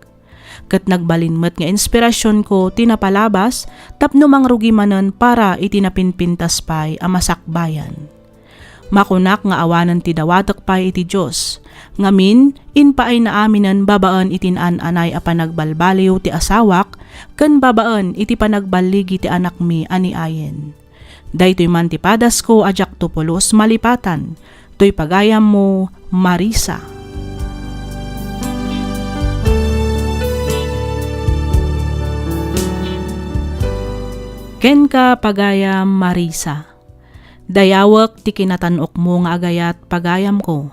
Ket nagbalin met nga inspirasionko ti napalabas tapno mangrugi manen para iti napinpintas pay a masakbayan. Makunak nga awanen ti dawatek pay iti Dios. Ngamin, impaayna aminen babaen iti naan-anay a panagbalbaliw ti asawak ken babaen iti panagballigi ti anakmi a ni Ayen. Daytoy man ti padasko a diakto pulos malipatan. Toy pagayammo, Marisa. Kenka, pagayam Marisa. Dayawek ti kinatan-okmo nga agayat, pagayamko.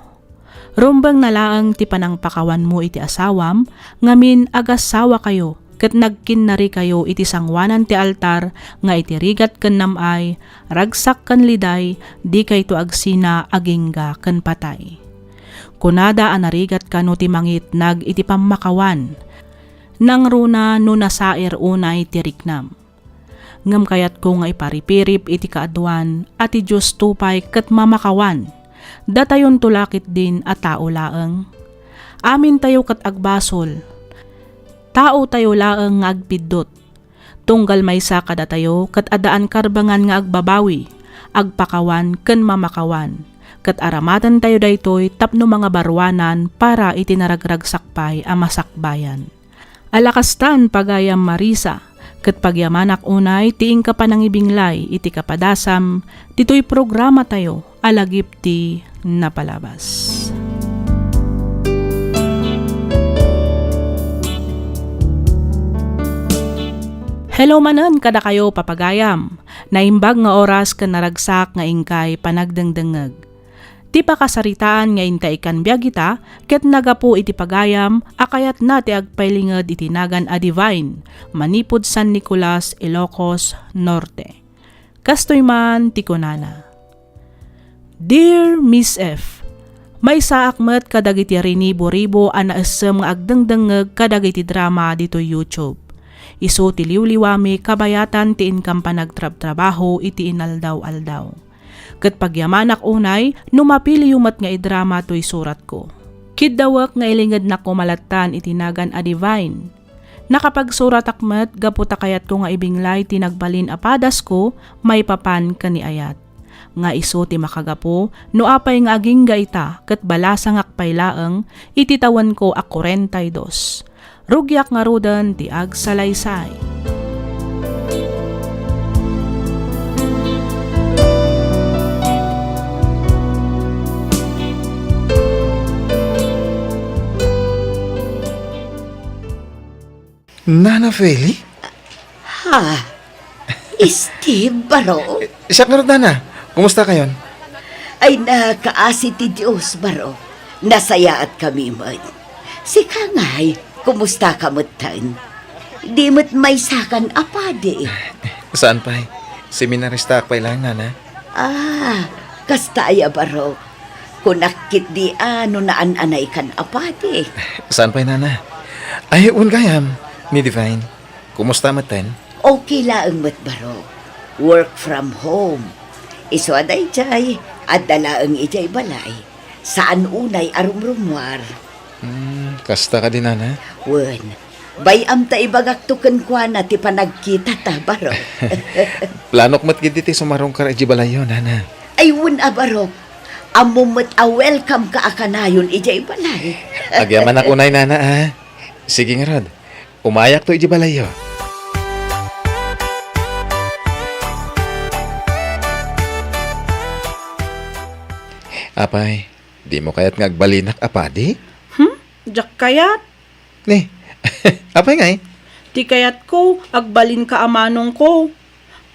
Rumbengna laeng ti panangpakawanmo iti asawam, ngamin agassawakayo ket nagkinnarikayo iti sangoanan ti altar nga iti rigat ken nam-ay, ragsak ken liday, dikayto agsina agingga ken patay. Kunada a narigat kano ti mangitnag iti pammakawan. Nangruna no nasair unay ti riknam. Ngem kayatko nga iparipirip iti kaaduan a ti Diosto pay ket mamakawan. Datayonto la ketdin a tao laeng. Amintayo ket agbasol. Taotayo laeng nga agpiddut. Tunggal maysa kadatayo ket addaan karbengan nga agbabawi, agpakawan ken mamakawan. Ket aramatentayo daytoy tapno mangabaruanan para iti naragragsak pay a masakbayan. Ala kastan, pagayam Marisa, ket pagyamanak unay ti inka panangibinglay iti kapadasam ditoy programatayo a Lagip ti Napalabas. Hello manen kadakayo, papagayam. Naimbag nga oras ken naragsak nga inkay panagdengdengngeg. Ti pakasaritaan nga inta ikkan biag ita ket nagapu iti pagayam a kayatna ti agpailinged iti nagan a Divine manipud San Nicolas, Ilocos Norte. Kastoy man ti kunana, "Dear Miss F, maysaak met kadagiti rinibo-ribo a naessem nga agdengdengngeg kadagiti drama ditoy YouTube. Isu ti liwliwami kabayatan ti inkam panagtrabtrabaho iti inaldaw-aldaw. Ket pagyamanak unay no mapiliyo met nga idrama toy suratko. Kiddawek nga ilingednak koma lattan iti nagan a Divine. Nakapagsuratak met gapu ta kayatko nga ibinglay ti nagbalin a padasko maipapan ken ni ayat. Nga isu ti makagapu no apay nga agingga ita ket balasangak pay laeng iti tawenko a kuarenta y dos. Rugiak ngaruden ti agsalaysay." Nana Feli? Ha? Steve, baro? Siak ngarud, Nana. Kumusta kayon? Ay, nakaasi ti Dios, baro. Nasayaat kami met. Sika ngay, kumusta ka metten? Di met maysakan a padi. Saan pay? Seminaristaak pay laeng, Nana. Ah, kasta aya, baro. Kunak ketdi a no naan-anaykan a padi. Saan pay, Nana? Ay, wen gayam, ni Divine. Kumusta metten? Okay laeng met, baro. Work from home. Isu a daydiay, adda laeng idiay balay. Saan unay a rumrumuar. Hmm, kasta kadi, Nana? Wen, bay-am ta ibagakto kenkuana ti panagkitata, baro. Planok met ketdi ti sumarungkar idiay balayyo, Nana. Ay, wen a, baro. Ammom met a welcome ka a kanayon idiay balay. Agyamanak unay, nana, a. Sige ngarud, umayakto idiay balayyo. Apay, dimo kayat nga agbalinak a padi? Hmm? Diak kayat. Ni, apay ngay? Ti kayatko, agbalinka a manongko.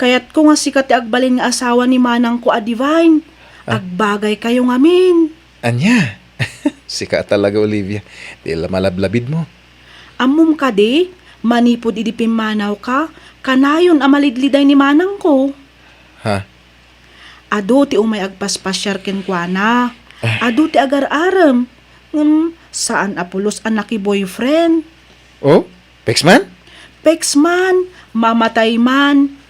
Kayatko nga sika ti agbalin nga asawa ni manangko a Divine. Ah. Agbagaykayo ngamin. Ania? Sika talaga, Olivia. Ti la malablabidmo. Ammom kadi, manipud idi pimmanawka, kanayon a malidliday ni manangko. Ha? Adu ti umay agpaspasiar kenkuana. Ah. Adu ti agar-arem. Ngem saan a pulos a naki-boyfriend. Oh? Pex man? Pex man, mamatay man.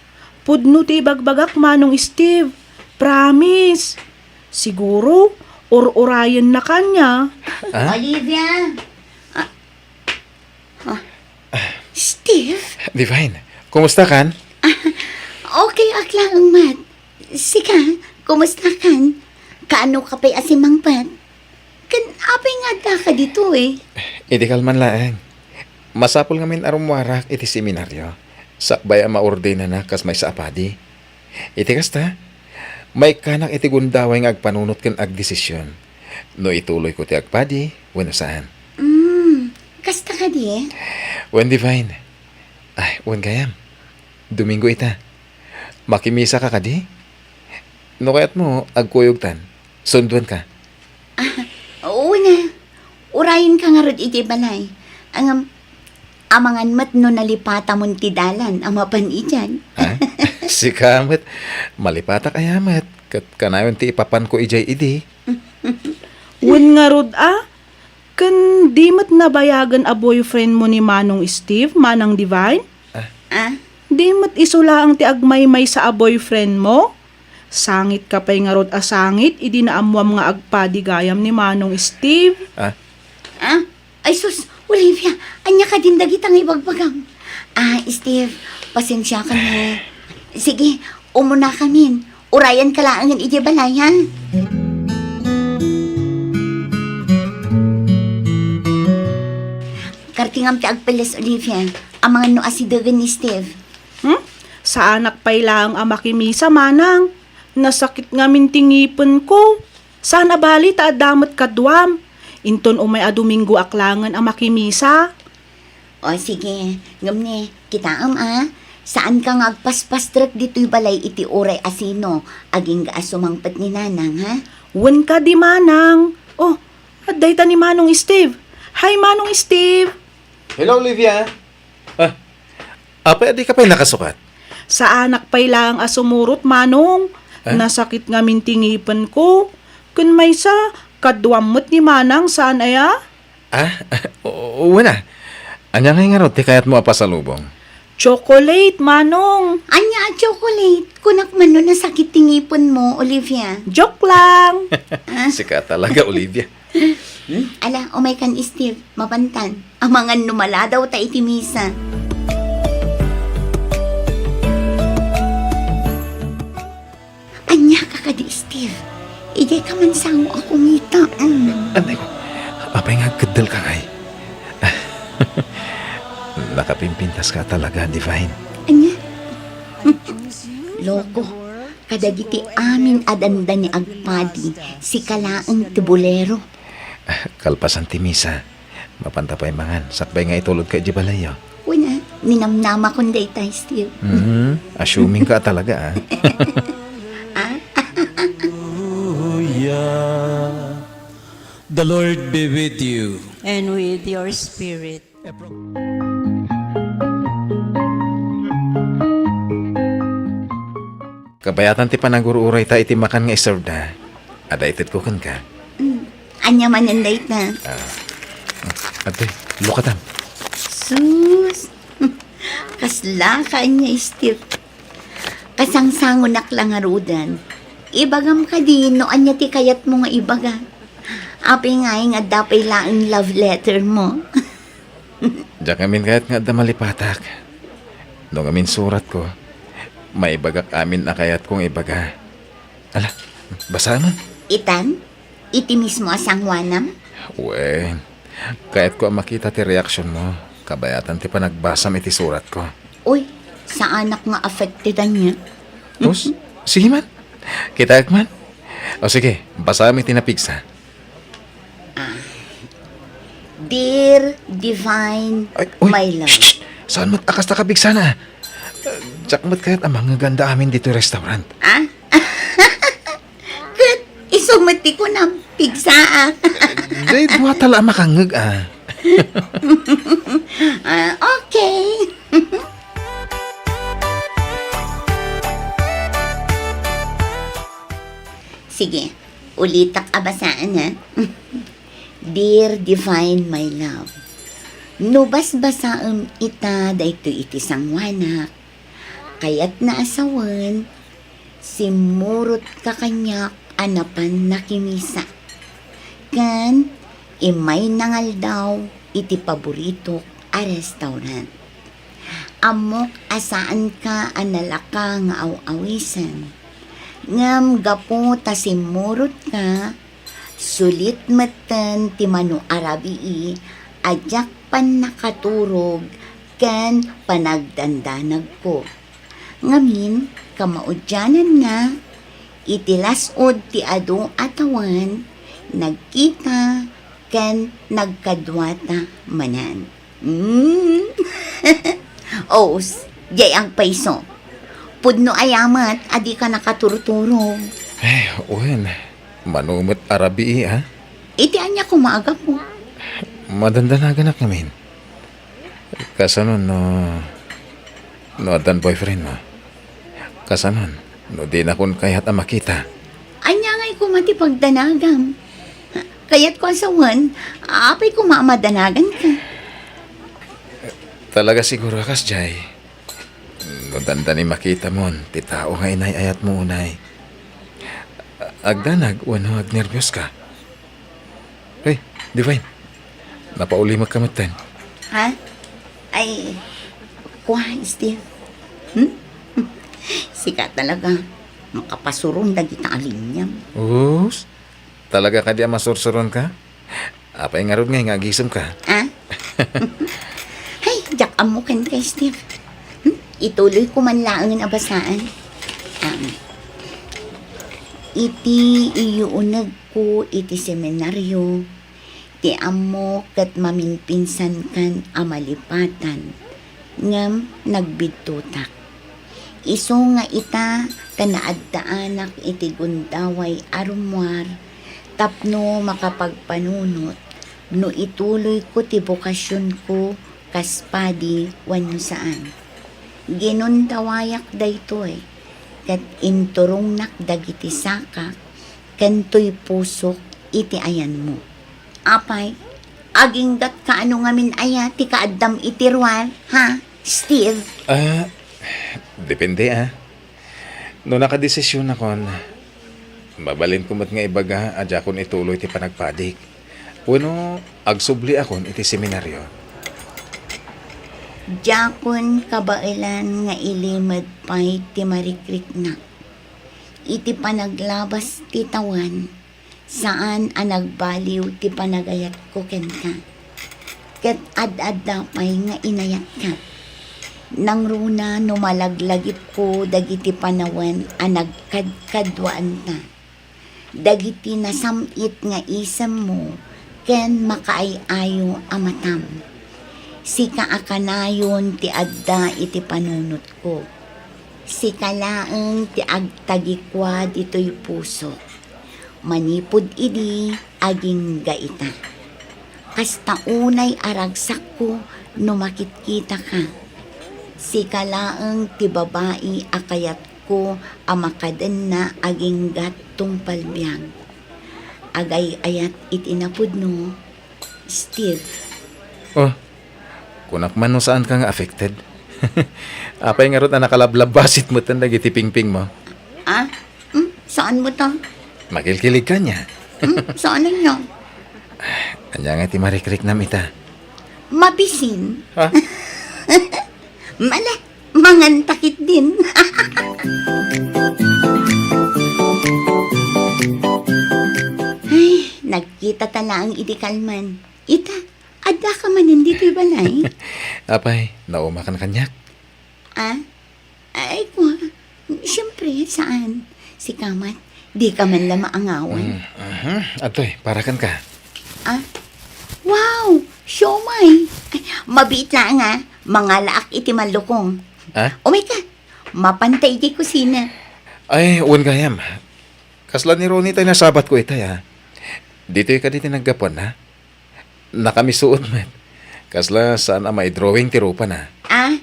Pudno ti ibagbagak, Manong Steve. Promise. Siguro, ur-urayenna kaniak. Ah? Olivia! Ah, ah. Steve? Divine, kumusta kan? Ah, okay ak laeng met. Sika, kumusta kan? Kaano ka pay a simangpet? Ken apay nga addaka ditoy? Idi kalman laeng. Masapul ngamin a rummuarak iti seminario, sakbay a maordenanak kas maysa a padi. Iti kasta, maikkanak iti gundaway nga agpanunot ken agdesision no ituloyko ti agpadi wenno saan. Mm, kasta kadi? Wen, Divine. Ay, wen gayam. Domingo ita. Makimisaka kadi? No kayatmo, agkuyogtan. Sunduanka. Ah, wen a. Urayenka ngarud idiay balay. Ngem, amangan met no nalipatamon ti dalan a mapan idiay. Ha? Sika met, malipatak aya met, ket kanayon ti ipapanko idiay idi. Wen ngarud a, ken di met nabayagen a boyfriendmo ni Manong Steve, Manang Divine? Ah? Ah? Di met isu laeng ti agmaymaysa a boyfriendmo? Sangitka pay ngarud a sangit idi naammuam nga agpadi gayam ni Manong Steve. Ah? Ah? Ay sus, Olivia, ania kadin dagita nga ibagbagam? Ah, Steve, pasensiakan. Sige, umunakamin. Urayanka laengen idiay balay, ha? Kartingam ti agpeles, Olivia. Amangan no asidegen ni Steve. Hmm? Saanak pay laeng a makimisa, manang. Nasakit ngamin ti ngipenko. Saan a bali ta adda met kaduam. Inton umay a Domingo ak laengen a makimisa. O, sige. Ngem ni, kitaem, a. Saanka nga agpaspastrek ditoy balay iti uray a sino, agingga a sumangpet ni Nanang, ha? Wen kadi, Manang. O, adda ita ni Manong Steve. Hi, Manong Steve. Hello, Olivia. Ah, apay a dika pay nakasukat? Saanak pay laeng a sumurot, Manong. Ah? Nasakit ngamin ti ngipenko. Ken maysa, kaduam met ni Manang, saan aya? Ah, o-, wen a. Ania ngay ngarud ti kayatmo a pasalubong? Chocolate, Manong. Ania a chocolate? Kunak man no nasakit ti ngipenmo, Olivia. Joke lang. Ah. Sika talaga, Olivia. Hmm? Ala, umaykan, Steve. Mapantan. Amangan no maladaw ta iti misa. Ania ka kadi, Steve? Idiay ka man sango a kumita. Mm. Anay ko, apay nga agkeddel ka ngay? Nakapimpintas ka talaga, Divine. Ania? Loko, kadagiti amin a dandani agpadi, sika laeng ti bolero. Kalpasan ti misa, mapanta pay mangan, sakbay nga itulodka idiay balayyo. Wen a, ninamnamakon dayta, Steve. Mhm. Assuming ka talaga, ah. Ah? Hallelujah. The Lord be with you. And with your spirit. Kabayatan ti panangur-urayta iti makan nga iserveda. Adda itedko kenka. Mm. Ania manen dayta? Ah. Ate, lukatam. Sus! Kasla ka ania, Steve? Kasangsangonak la ngaruden. Ibagam kadi no ania ti kayatmo nga ibaga. Apay ngay nga adda pay laeng love letter mo? Diak ngamin kayat nga adda malipatak. No ngamin suratko, maibagak amin a kayatko nga ibaga. Ala, basaem. Itan? Iti mismo a sangoanam? Wen, kayatko a makita ti reaksionmo, kabayatan ti panagbasam iti suratko. Uy, saanak nga affected ania. Os, sige man. Kitaek man. O sige, basaem iti napigsa. Ah. Dear Divine, Ay, uy, my love. Shh, shh. Saan met a kasta kapigsana? Diak met kayat a mangngeganda amin ditoy restaurant. Ah? Ket isu met ti kunam, pigsaak. Di, dua ta la a makangngeg, ah. Ah, okay. Sige, ulitak a basaen, ha? Dear Divine, my love, no basbasaem ita daytoy iti sangoanak, kayatna a sawen, simmurotka kaniak a napan nakimisa. Ken immay nangaldaw iti paboritok a restaurant. Ammok a saanka a nalaka nga aw-awisen. Ngem gapu ta simmurotka, sulit metten ti mano a rabii a diak pannakaturog ken panagdandanagko. Ngamin, kamaudiananna, iti las-ud ti adu a tawen, nagkita ken nagkaduata manen. Mm. Os, diay agpayso. Pudno aya met a dika nakaturturog. Ay, wen, mano met a rabii, ah? Iti ania koma a gapu? Madandanaganak ngamin. Kasano no, no addan boyfriendmo? Kasano no dinakon kayat a makita? Ania ngay koma ti pagdanagam? Kayatko a sawen, apay koma a madanaganka? Talaga siguro a kasdiay. No dandani makitamon ti tao nga inay-ayatmo unay, agdanag wenno agnerbios ka? Hey, Divine, napaulimek ka metten. Ha? Ay, kua, Steve. Hmm? Sika talaga, makapasuron dagita a linyam. Us, talaga kadi a masursuron ka? Apay ngarud ngay nga agisem ka? Ah? Hay, diak ammo ken kay Steve. Hmm? Ituloy ko man laengen a basaan. Ah, iti iyuunegko iti seminario, ti ammo ket maminpinsankan a malipatan, ngem nagbidtotak. Isu nga ita ta naaddaanak iti gundaway a rummuar tapno makapagpanunot no ituloyko ti bokasionko kas padi wenno saan. Ginundawayak daytoy ket inturongnak dagiti sakak ken toy pusok iti ayanmo. Apay, aginggatka a no ngamin aya ti kaaddam iti ruar, ha, Steve? Ah, depende, ah. No nakadesisionakon, mabalinko met nga ibaga a diakon ituloy ti panagpadik. Wenno agsubliakon iti seminario. Diakon kabaelan nga ilimed pay ti marikriknak. Iti panaglabas ti tawen, saan a nagbaliw ti panagayatko kenka. Ket ad-adda pay nga inayatka. Nangruna no malaglagipko dagiti panawen a nagkadkaduaanta. Dagiti nasam-it nga isemmo ken makaay-ayo a matam. Sika a kanayon ti adda iti panunotko. Sika laeng ti agtagikua ditoy pusok. Manipud idi, agingga ita. Kasta unay a ragsakko no makitkitaka. Sika laeng ti babai a kayatko a makadenna aginggat tungpal biag. Agay-ayat iti napudno, Steve. Oh, kunak man no saanka nga affected. Apay ngarud a nakalablabbasit metten dagiti pingpingmo? Ah? Hmm? Saanmo ta? Makilkilig ka ania? Hmm? Saan ania? Ania nga ti marikriknam ita? Mabisin? Ha? Mala, mangan ta ketdin. Nagkitata laeng idi kalman. Ita, addaka manen ditoy balay? Apay, naumakan kaniak? Ah? Ay, kua, siyempre, saan? Sika met, dika man la maangawan. Mm, mhm. Adtoy, para kenka. Ah? Wow! Siomay! Ay, mabiit laeng, ah. Mangalaak iti mallukong. Ah? Umayka, mapanta idiay kusina. Ay, wen gayam. Kasla ni Ronnie tay nasabatko itay, ah. Ditoy kadi ti naggapuanna? Nakamisuot met. Kasla saan a maidrawing ti rupana. Ah?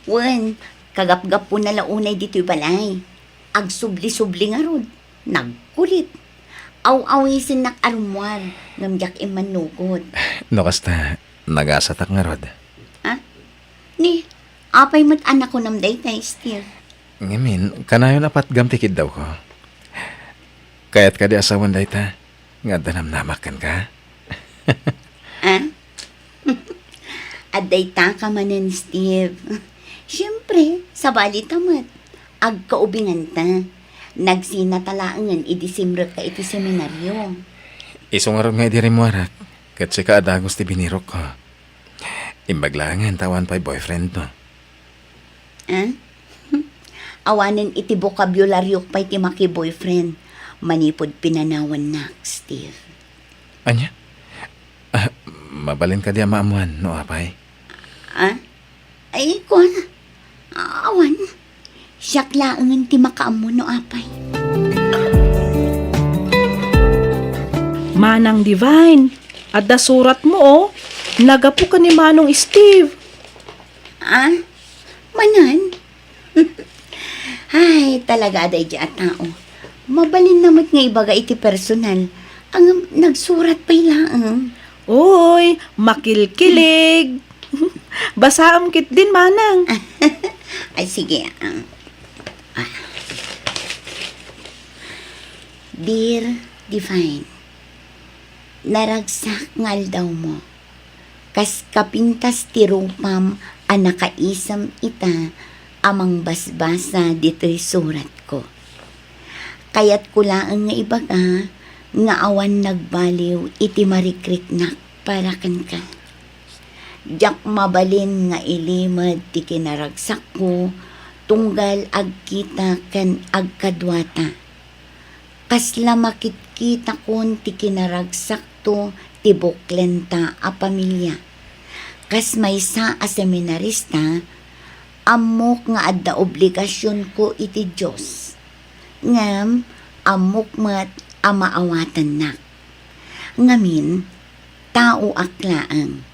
Wen, kagapgapuna la unay ditoy balay. Agsubli-subli ngarud. Nagkulit. Aw-awisennak a rummuar, ngem diak immannukot. No kasta, nagasatak ngarud. Ah? Ni, apay met a nakunam dayta, Steve? Ngamin, kanayon a patgam ti kiddawko. Kayat kadi a sawen dayta, nga adda namnamak kenka? Ah? Adda itaka manen, Steve. Siyempre, sabali ta met. Agkaubinganta. Nagsinata laengen idi simrekka iti seminario. Isu ngarud nga idi rimmuarak, ket sika a dagus ti binirokko. Imbag laengen ta awan pay boyfriendmo. Ah? Awanen iti bokabularyo pay ti maki-boyfriend manipud pinanawannak, Steve. Ania? Ah, mabalin kadi a maammuan no apay? Ah? Ay, kuan. Awan. Siak laengen ti makaammo no apay. Manang Divine, adda suratmo, oh. Naggapu ken ni Manong Steve. Ah? Manen? Ay, talaga a daydi a tao. Mabalinna met nga ibaga iti personal. Ngem nagsurat pay laeng. Uy, makilkilig. Basaem ketdin, Manang. Ay, sige, ah. Ah. Dear Divine, naragsak nga aldawmo. Kas kapintas ti rupam a nakaisem ita a mangbasbasa ditoy suratko. Kayatko laeng nga ibaga nga awan nagbaliw iti marikriknak para kenka. Diak mabalin nga ilimed ti kinaragsakko tunggal agkita ken agkaduata. Kasla makitkitakon ti kinaragsakto ti buklenta a pamilia. Kas maysa a seminarista, ammok nga adda obligasionko iti Dios. Ngem ammok met a maawatannak. Ngamin, taoak laeng.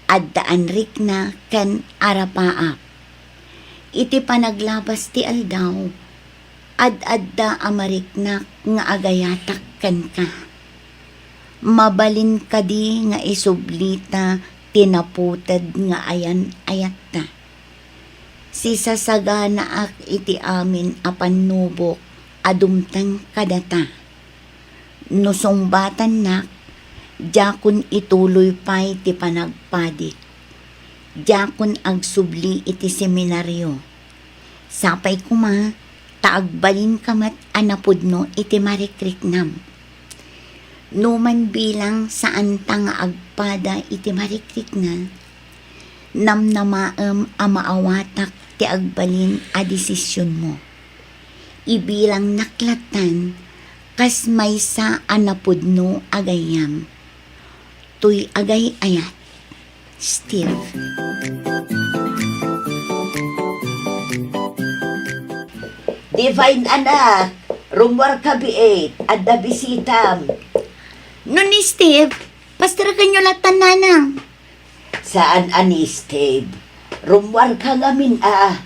Adda anrikna ken arapaap. Iti panaglabas ti aldaw, ad-adda a mariknak nga agayatak kenka. Mabalin kadi nga isublita ti naputed nga ayan-ayatta? Sisasaganaak iti amin a pannubok a dumteng kadata. No sungbatannak, diakon ituloy pay ti panagpadik. Diakon agsubli iti seminario. Sapay koma ta agbalinka met a napudno iti marikriknam. Numan bilang saanta nga agpada iti marikrikna, namnamaem a maawatak ti agbalin a desisionmo. Ibilangnak lattan kas maysa a napudno a gayyem. Toy agay-ayat, Steve. Divine anak, rummuarka biit, adda bisitam. No ni Steve, pastirakenyo lattan, Nanang. Saan a ni Steve. Rummuarka ngamin a.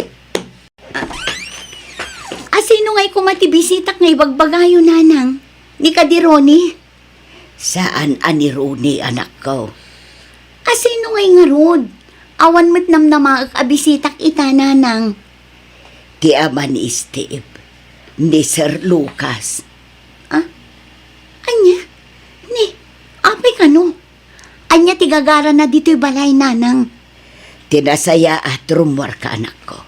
A, sino ngay koma ti bisitak nga ibagbagayo, Nanang? Ni kadi Ronnie? Saan a ni Ronnie, anakko. A, sino ngay ngarud? Awan met namnamaek a bisitak ita, Nanang. Ti ama ni Steve, ni Sir Lucas. Ah? Ania? Ni, apay kano? Ania ti gagarana ditoy balay, Nanang? Ti nasayaat, rummuarka, anakko.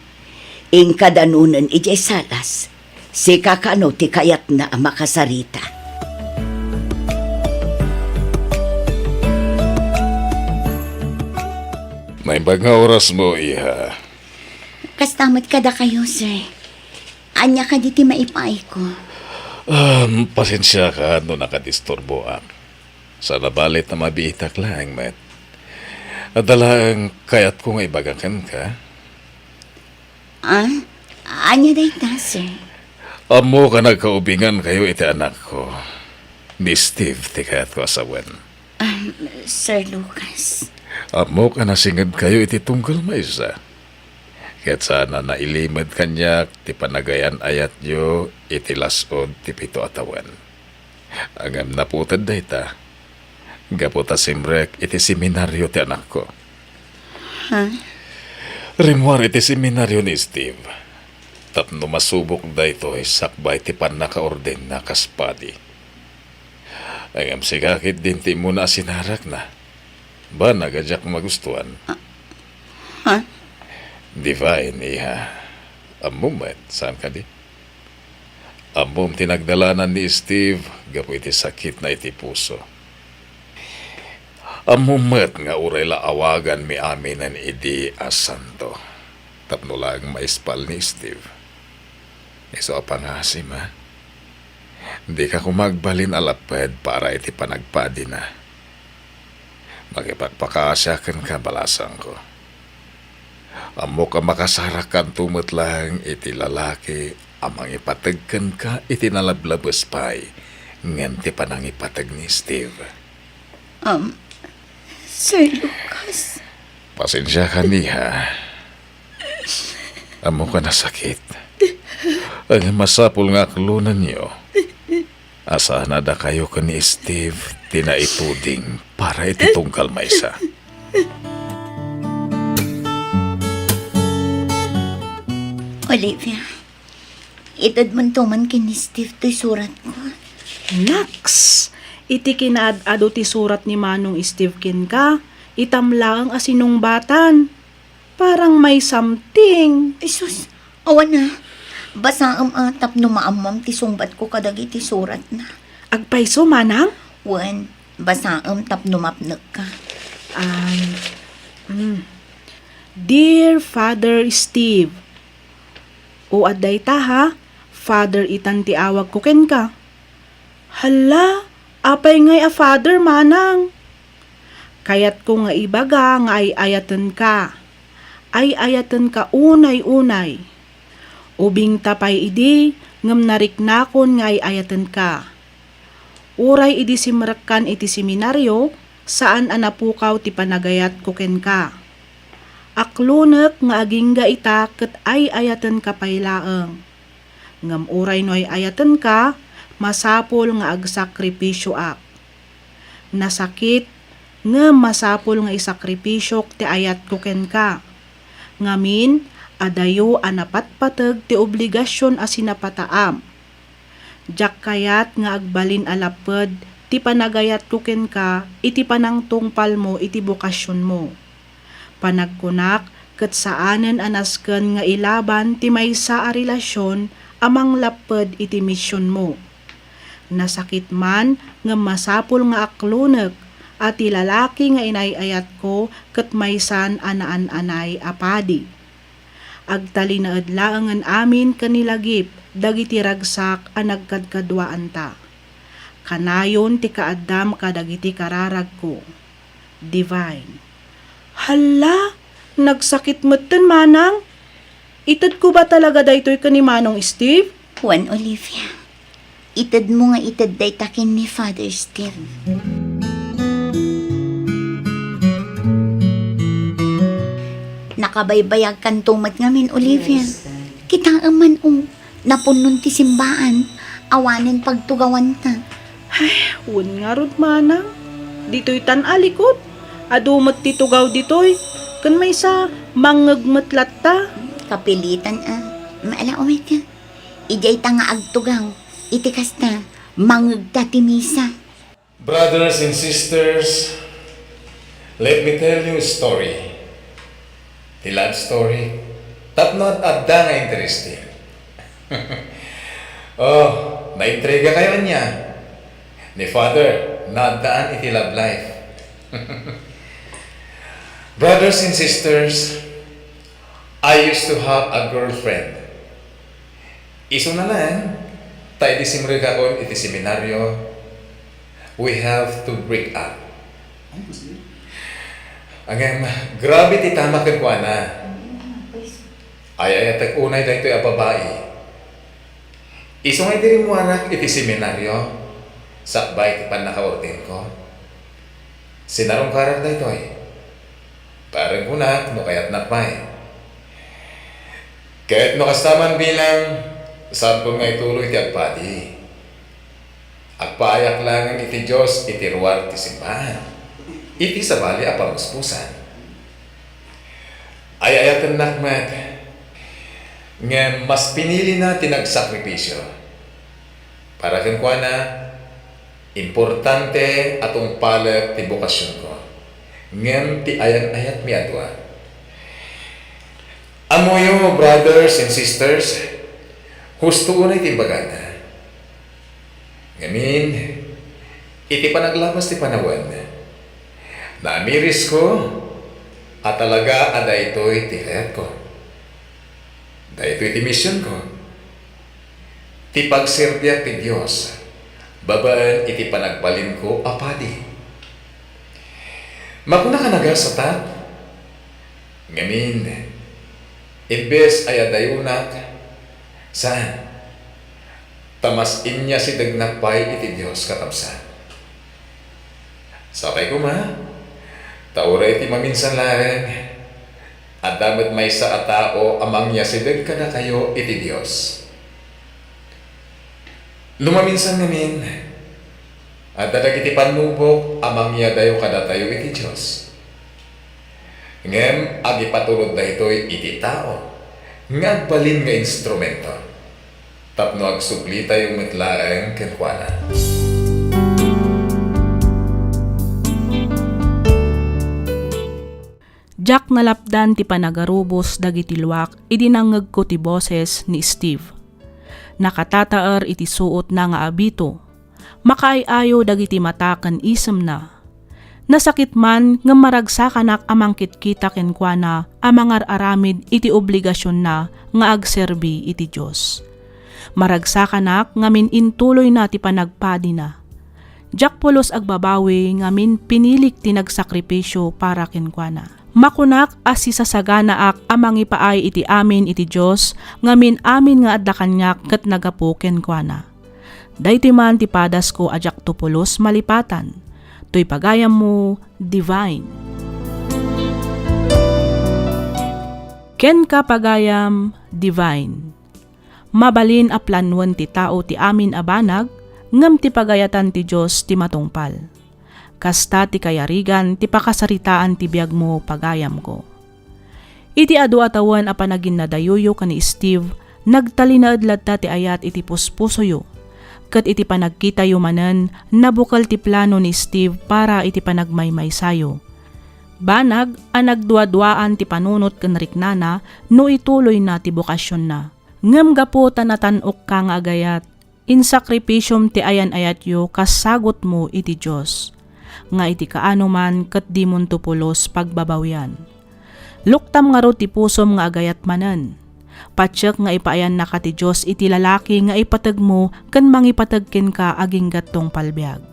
Inka danonen idiay salas. Sika kano ti kayatna a makasarita. Naimbag nga orasmo, iha. Kasta met kadakayo, sir. Ania kadi ti maipaayko? Um, pasensiaka no nakadisturboak. Saan a bale ta mabiitak laeng met. Adda laeng kayatko nga ibaga kenka. Ah? Ania dayta, sir? Ammok a nagkaubingankayo iti anakko. Ni Steve ti kayatko a sawen. Ah, Sir Lucas. Ammok a nasingedkayo iti tunggal maysa. Ket saan a nailimed kaniak ti panagayan-ayatyo iti las-ud ti pito a tawen. Ngem naputed dayta, gapu ta simrek iti seminario ti anakko. Ha? Rimmuar iti seminario ni Steve tapno masubok daytoy sakbay ti pannakaordenna kas padi. Ngem sika ketdin ti immuna a sinarakna. Banag a diak magustuan. Ah, ha? Divine, iha. Ammom met, saan kadi? Ammom ti nagdalanan ni Steve gapu iti sakitna iti puso. Ammom met nga uray la awaganmi aminen idi a santo tapno laeng maispal ni Steve. Isu a pangasim, ha? Dika koma agbalin a lapped para iti panagpadina. Makipakpakaasiak kenka, balasangko. Ammok a makasarakkanto met laeng iti lalaki a mangipateg kenka iti nalablabes pay ngem ti panangipateg ni Steve. Um, Sir Lucas. Pasensiakan, iha. Ammok a nasakit. Ngem masapul nga aklonenyo a saan a dakayo ken ni Steve ti naituding para iti tunggal maysa. Olivia, itedmonto man ken ni Steve toy suratko. Naks! Iti kinaad-adu ti surat ni Manong Steve kenka, itam laeng a sinungbatan. Parang may something. Ay sus, awan a. Basaem a tapno maammom ti sungbatko kadagiti suratna. Agpayso, manang? Wen, basaem tapno mapnekka. Um, mm. Dear Father Steve, o, adda ita, ha? Father itan ti awagko kenka. Hala, apay ngay a Father, manang? Kayatko nga ibaga nga ay-ayatenka. Ay-ayatenka unay-unay. Ubingta pay idi ngem nariknakon nga ay-ayatenka. Uray idi simrekkan iti seminario, saan a napukaw ti panagayatko kenka. Aklonek nga agingga ita ket ay-ayatenka pay laeng. Ngem uray no ay-ayatenka, masapul nga agsakripisioak. Nasakit, ngem masapul nga isakripisiok ti ayatko kenka. Ngamin, adayo a napatpateg ti obligasion a sinapataam. Diak kayat nga agbalin a lapped ti panagayatko kenka iti panangtungpalmo iti bokasionmo. Panagkunak ket saanen a nasken nga ilaban ti maysa a relasion a manglapped iti misionmo. Nasakit man ngem masapul nga aklonek a ti lalaki nga inay-ayatko ket maysan a naan-anay a padi. Agtalinaed laengen amin ken ni Lagip dagiti ragsak a nagkadkaduaanta. Kanayon ti kaaddam kadagiti kararagko. Divine. Hala, nagsakit metten, manang. Itedko ba talaga daytoy ken ni Manong Steve? Wen, Olivia. Itedmo nga ited dayta ken ni Father Steve. Nakabaybayagkanto met ngamin, Olivia. Kitaem man, o, napunnon ti simbaan. Awanen pagtugawanta. Ay, wen ngarud, manang. Ditoy tan a likod. Adu met ti tugaw ditoy. Ken maysa, mangngeg met latta. Kapilitan a. Maala, umayka. Idiay ta nga agtugaw. Iti kasta, mangngegta ti misa. Brothers and sisters, let me tell you a story. Ti love story, tapno ad-adda nga interesting. Oh, naintriga kayo ania? Ni Father, naaddaan iti love life. Brothers and sisters, I used to have a girlfriend. Isuna laeng, ta idi simrekakon iti seminaryo, we have to break up. Ay, kasi? Ngem, grabe ti tama kenkuana. Ay, ayatek unay daytoy a babai. Isu nga idi rimmuanak iti seminaryo, sakbay ti pannakaordinko, sinarungkarak daytoy. Paareng kunak no kayatnak pay. Ket no kasta man bilang, saankon nga ituloy ti agpadi. Agpaayak laeng iti Dios iti ruar ti simbahan, iti sabali a pamuspusan. Ay-ayatennak met, ngem mas pinilina ti nagsakripisio. Para kenkuana, importante a tungpalek ti bokasionko, ngem ti ayan-ayatmi a dua. Ammoyo, brothers and sisters, husto unay ti imbagana. Ngamin, iti panaglabas ti panawen, naamirisko a talaga a daytoy ti kayatko. Daytoy ti misionko. Ti pagserbiak ti Dios babaen iti panagbalinko a padi. Makunak a nagasatak, ngamin, imbes a yadayonak, saan, ta mas inyasidegnak pay iti Dios, kakabsat. Sapay koma, ta uray iti maminsan laeng, adda met maysa a tao a mangyasideg kadakayo iti Dios. No maminsan ngamin, adda dagiti pannubok a mangyadayo kadatayo iti Dios. Ngem agipaturod daytoy iti tao nga agbalin nga instrumento tapno agsublitayo met laeng kenkuana. Diak nalapdan ti panagarubos dagiti luak idi nangngegko ti boses ni Steve. Nakatataer iti suotna nga abito. Makaay-ayo dagiti mata ken isemna. Nasakit man ngem maragsakanak a mangkitkita kenkuana a mangar-aramid iti obligasionna nga agserbi iti Dios. Maragsakanak ngamin intuloyna ti panagpadina. Diak pulos agbabawi ngamin pinilik ti nagsakripisio para kenkuana. Makunak a sisasaganaak a mangipaay iti amin iti Dios ngamin amin nga adda kaniak ket nagapu kenkuana. Daytoy man ti padasko a diakto pulos malipatan. Toy pagayammo, Divine. Kenka pagayam, Divine. Mabalin a planoen ti tao ti amin a banag, ngem ti pagayatan ti Dios ti matungpal. Kasta ti kayarigan ti pakasaritaan ti biagmo, pagayamko. Iti adu a tawen a panaginnadayoyo ken ni Steve, nagtalinaed latta ti ayat iti puspusoyo. Ket iti panagkitayo manen, nabukel ti plano ni Steve para iti panagmaymaysayo. Banag a nagduaduaan ti panunot ken riknana no ituloyna ti bokasionna. Ngem gapu ta natan-okka nga agayat, insakripisiom ti ayan-ayatyo kas sagutmo iti Dios, nga iti kaano man ket dimonto pulos pagbabawian. Luktam ngarud ti pusom nga agayat manen. Patiek nga ipaayannaka ti Dios iti lalaki nga ipategmo ken mangipateg kenka agingga't tungpal biag.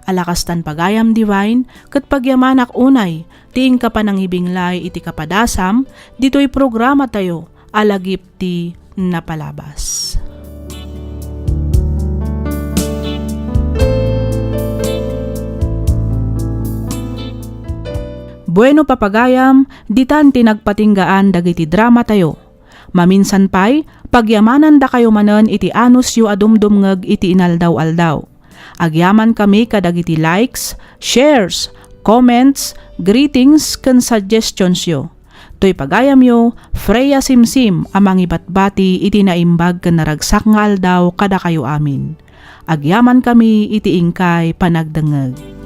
Ala kastan pagayam, Divine, ket pagyamanak unay ti inka panangibinglay iti kapadasam ditoy programatayo a Lagip ti Napalabas. Bueno, papagayam, ditan ti nagpatinggaan dagiti dramatayo. Maminsan pay, pagyamanandakayo manen iti anusyo a dumdumngeg iti inaldaw-aldaw. Agyamankami kadagiti likes, shares, comments, greetings, ken suggestions-yo. Toy pagayamyo, Freya Simsim a mangibatbati iti naimbag ken naragsak nga aldaw kadakayo amin. Agyamankami iti inkay panagdengngeg.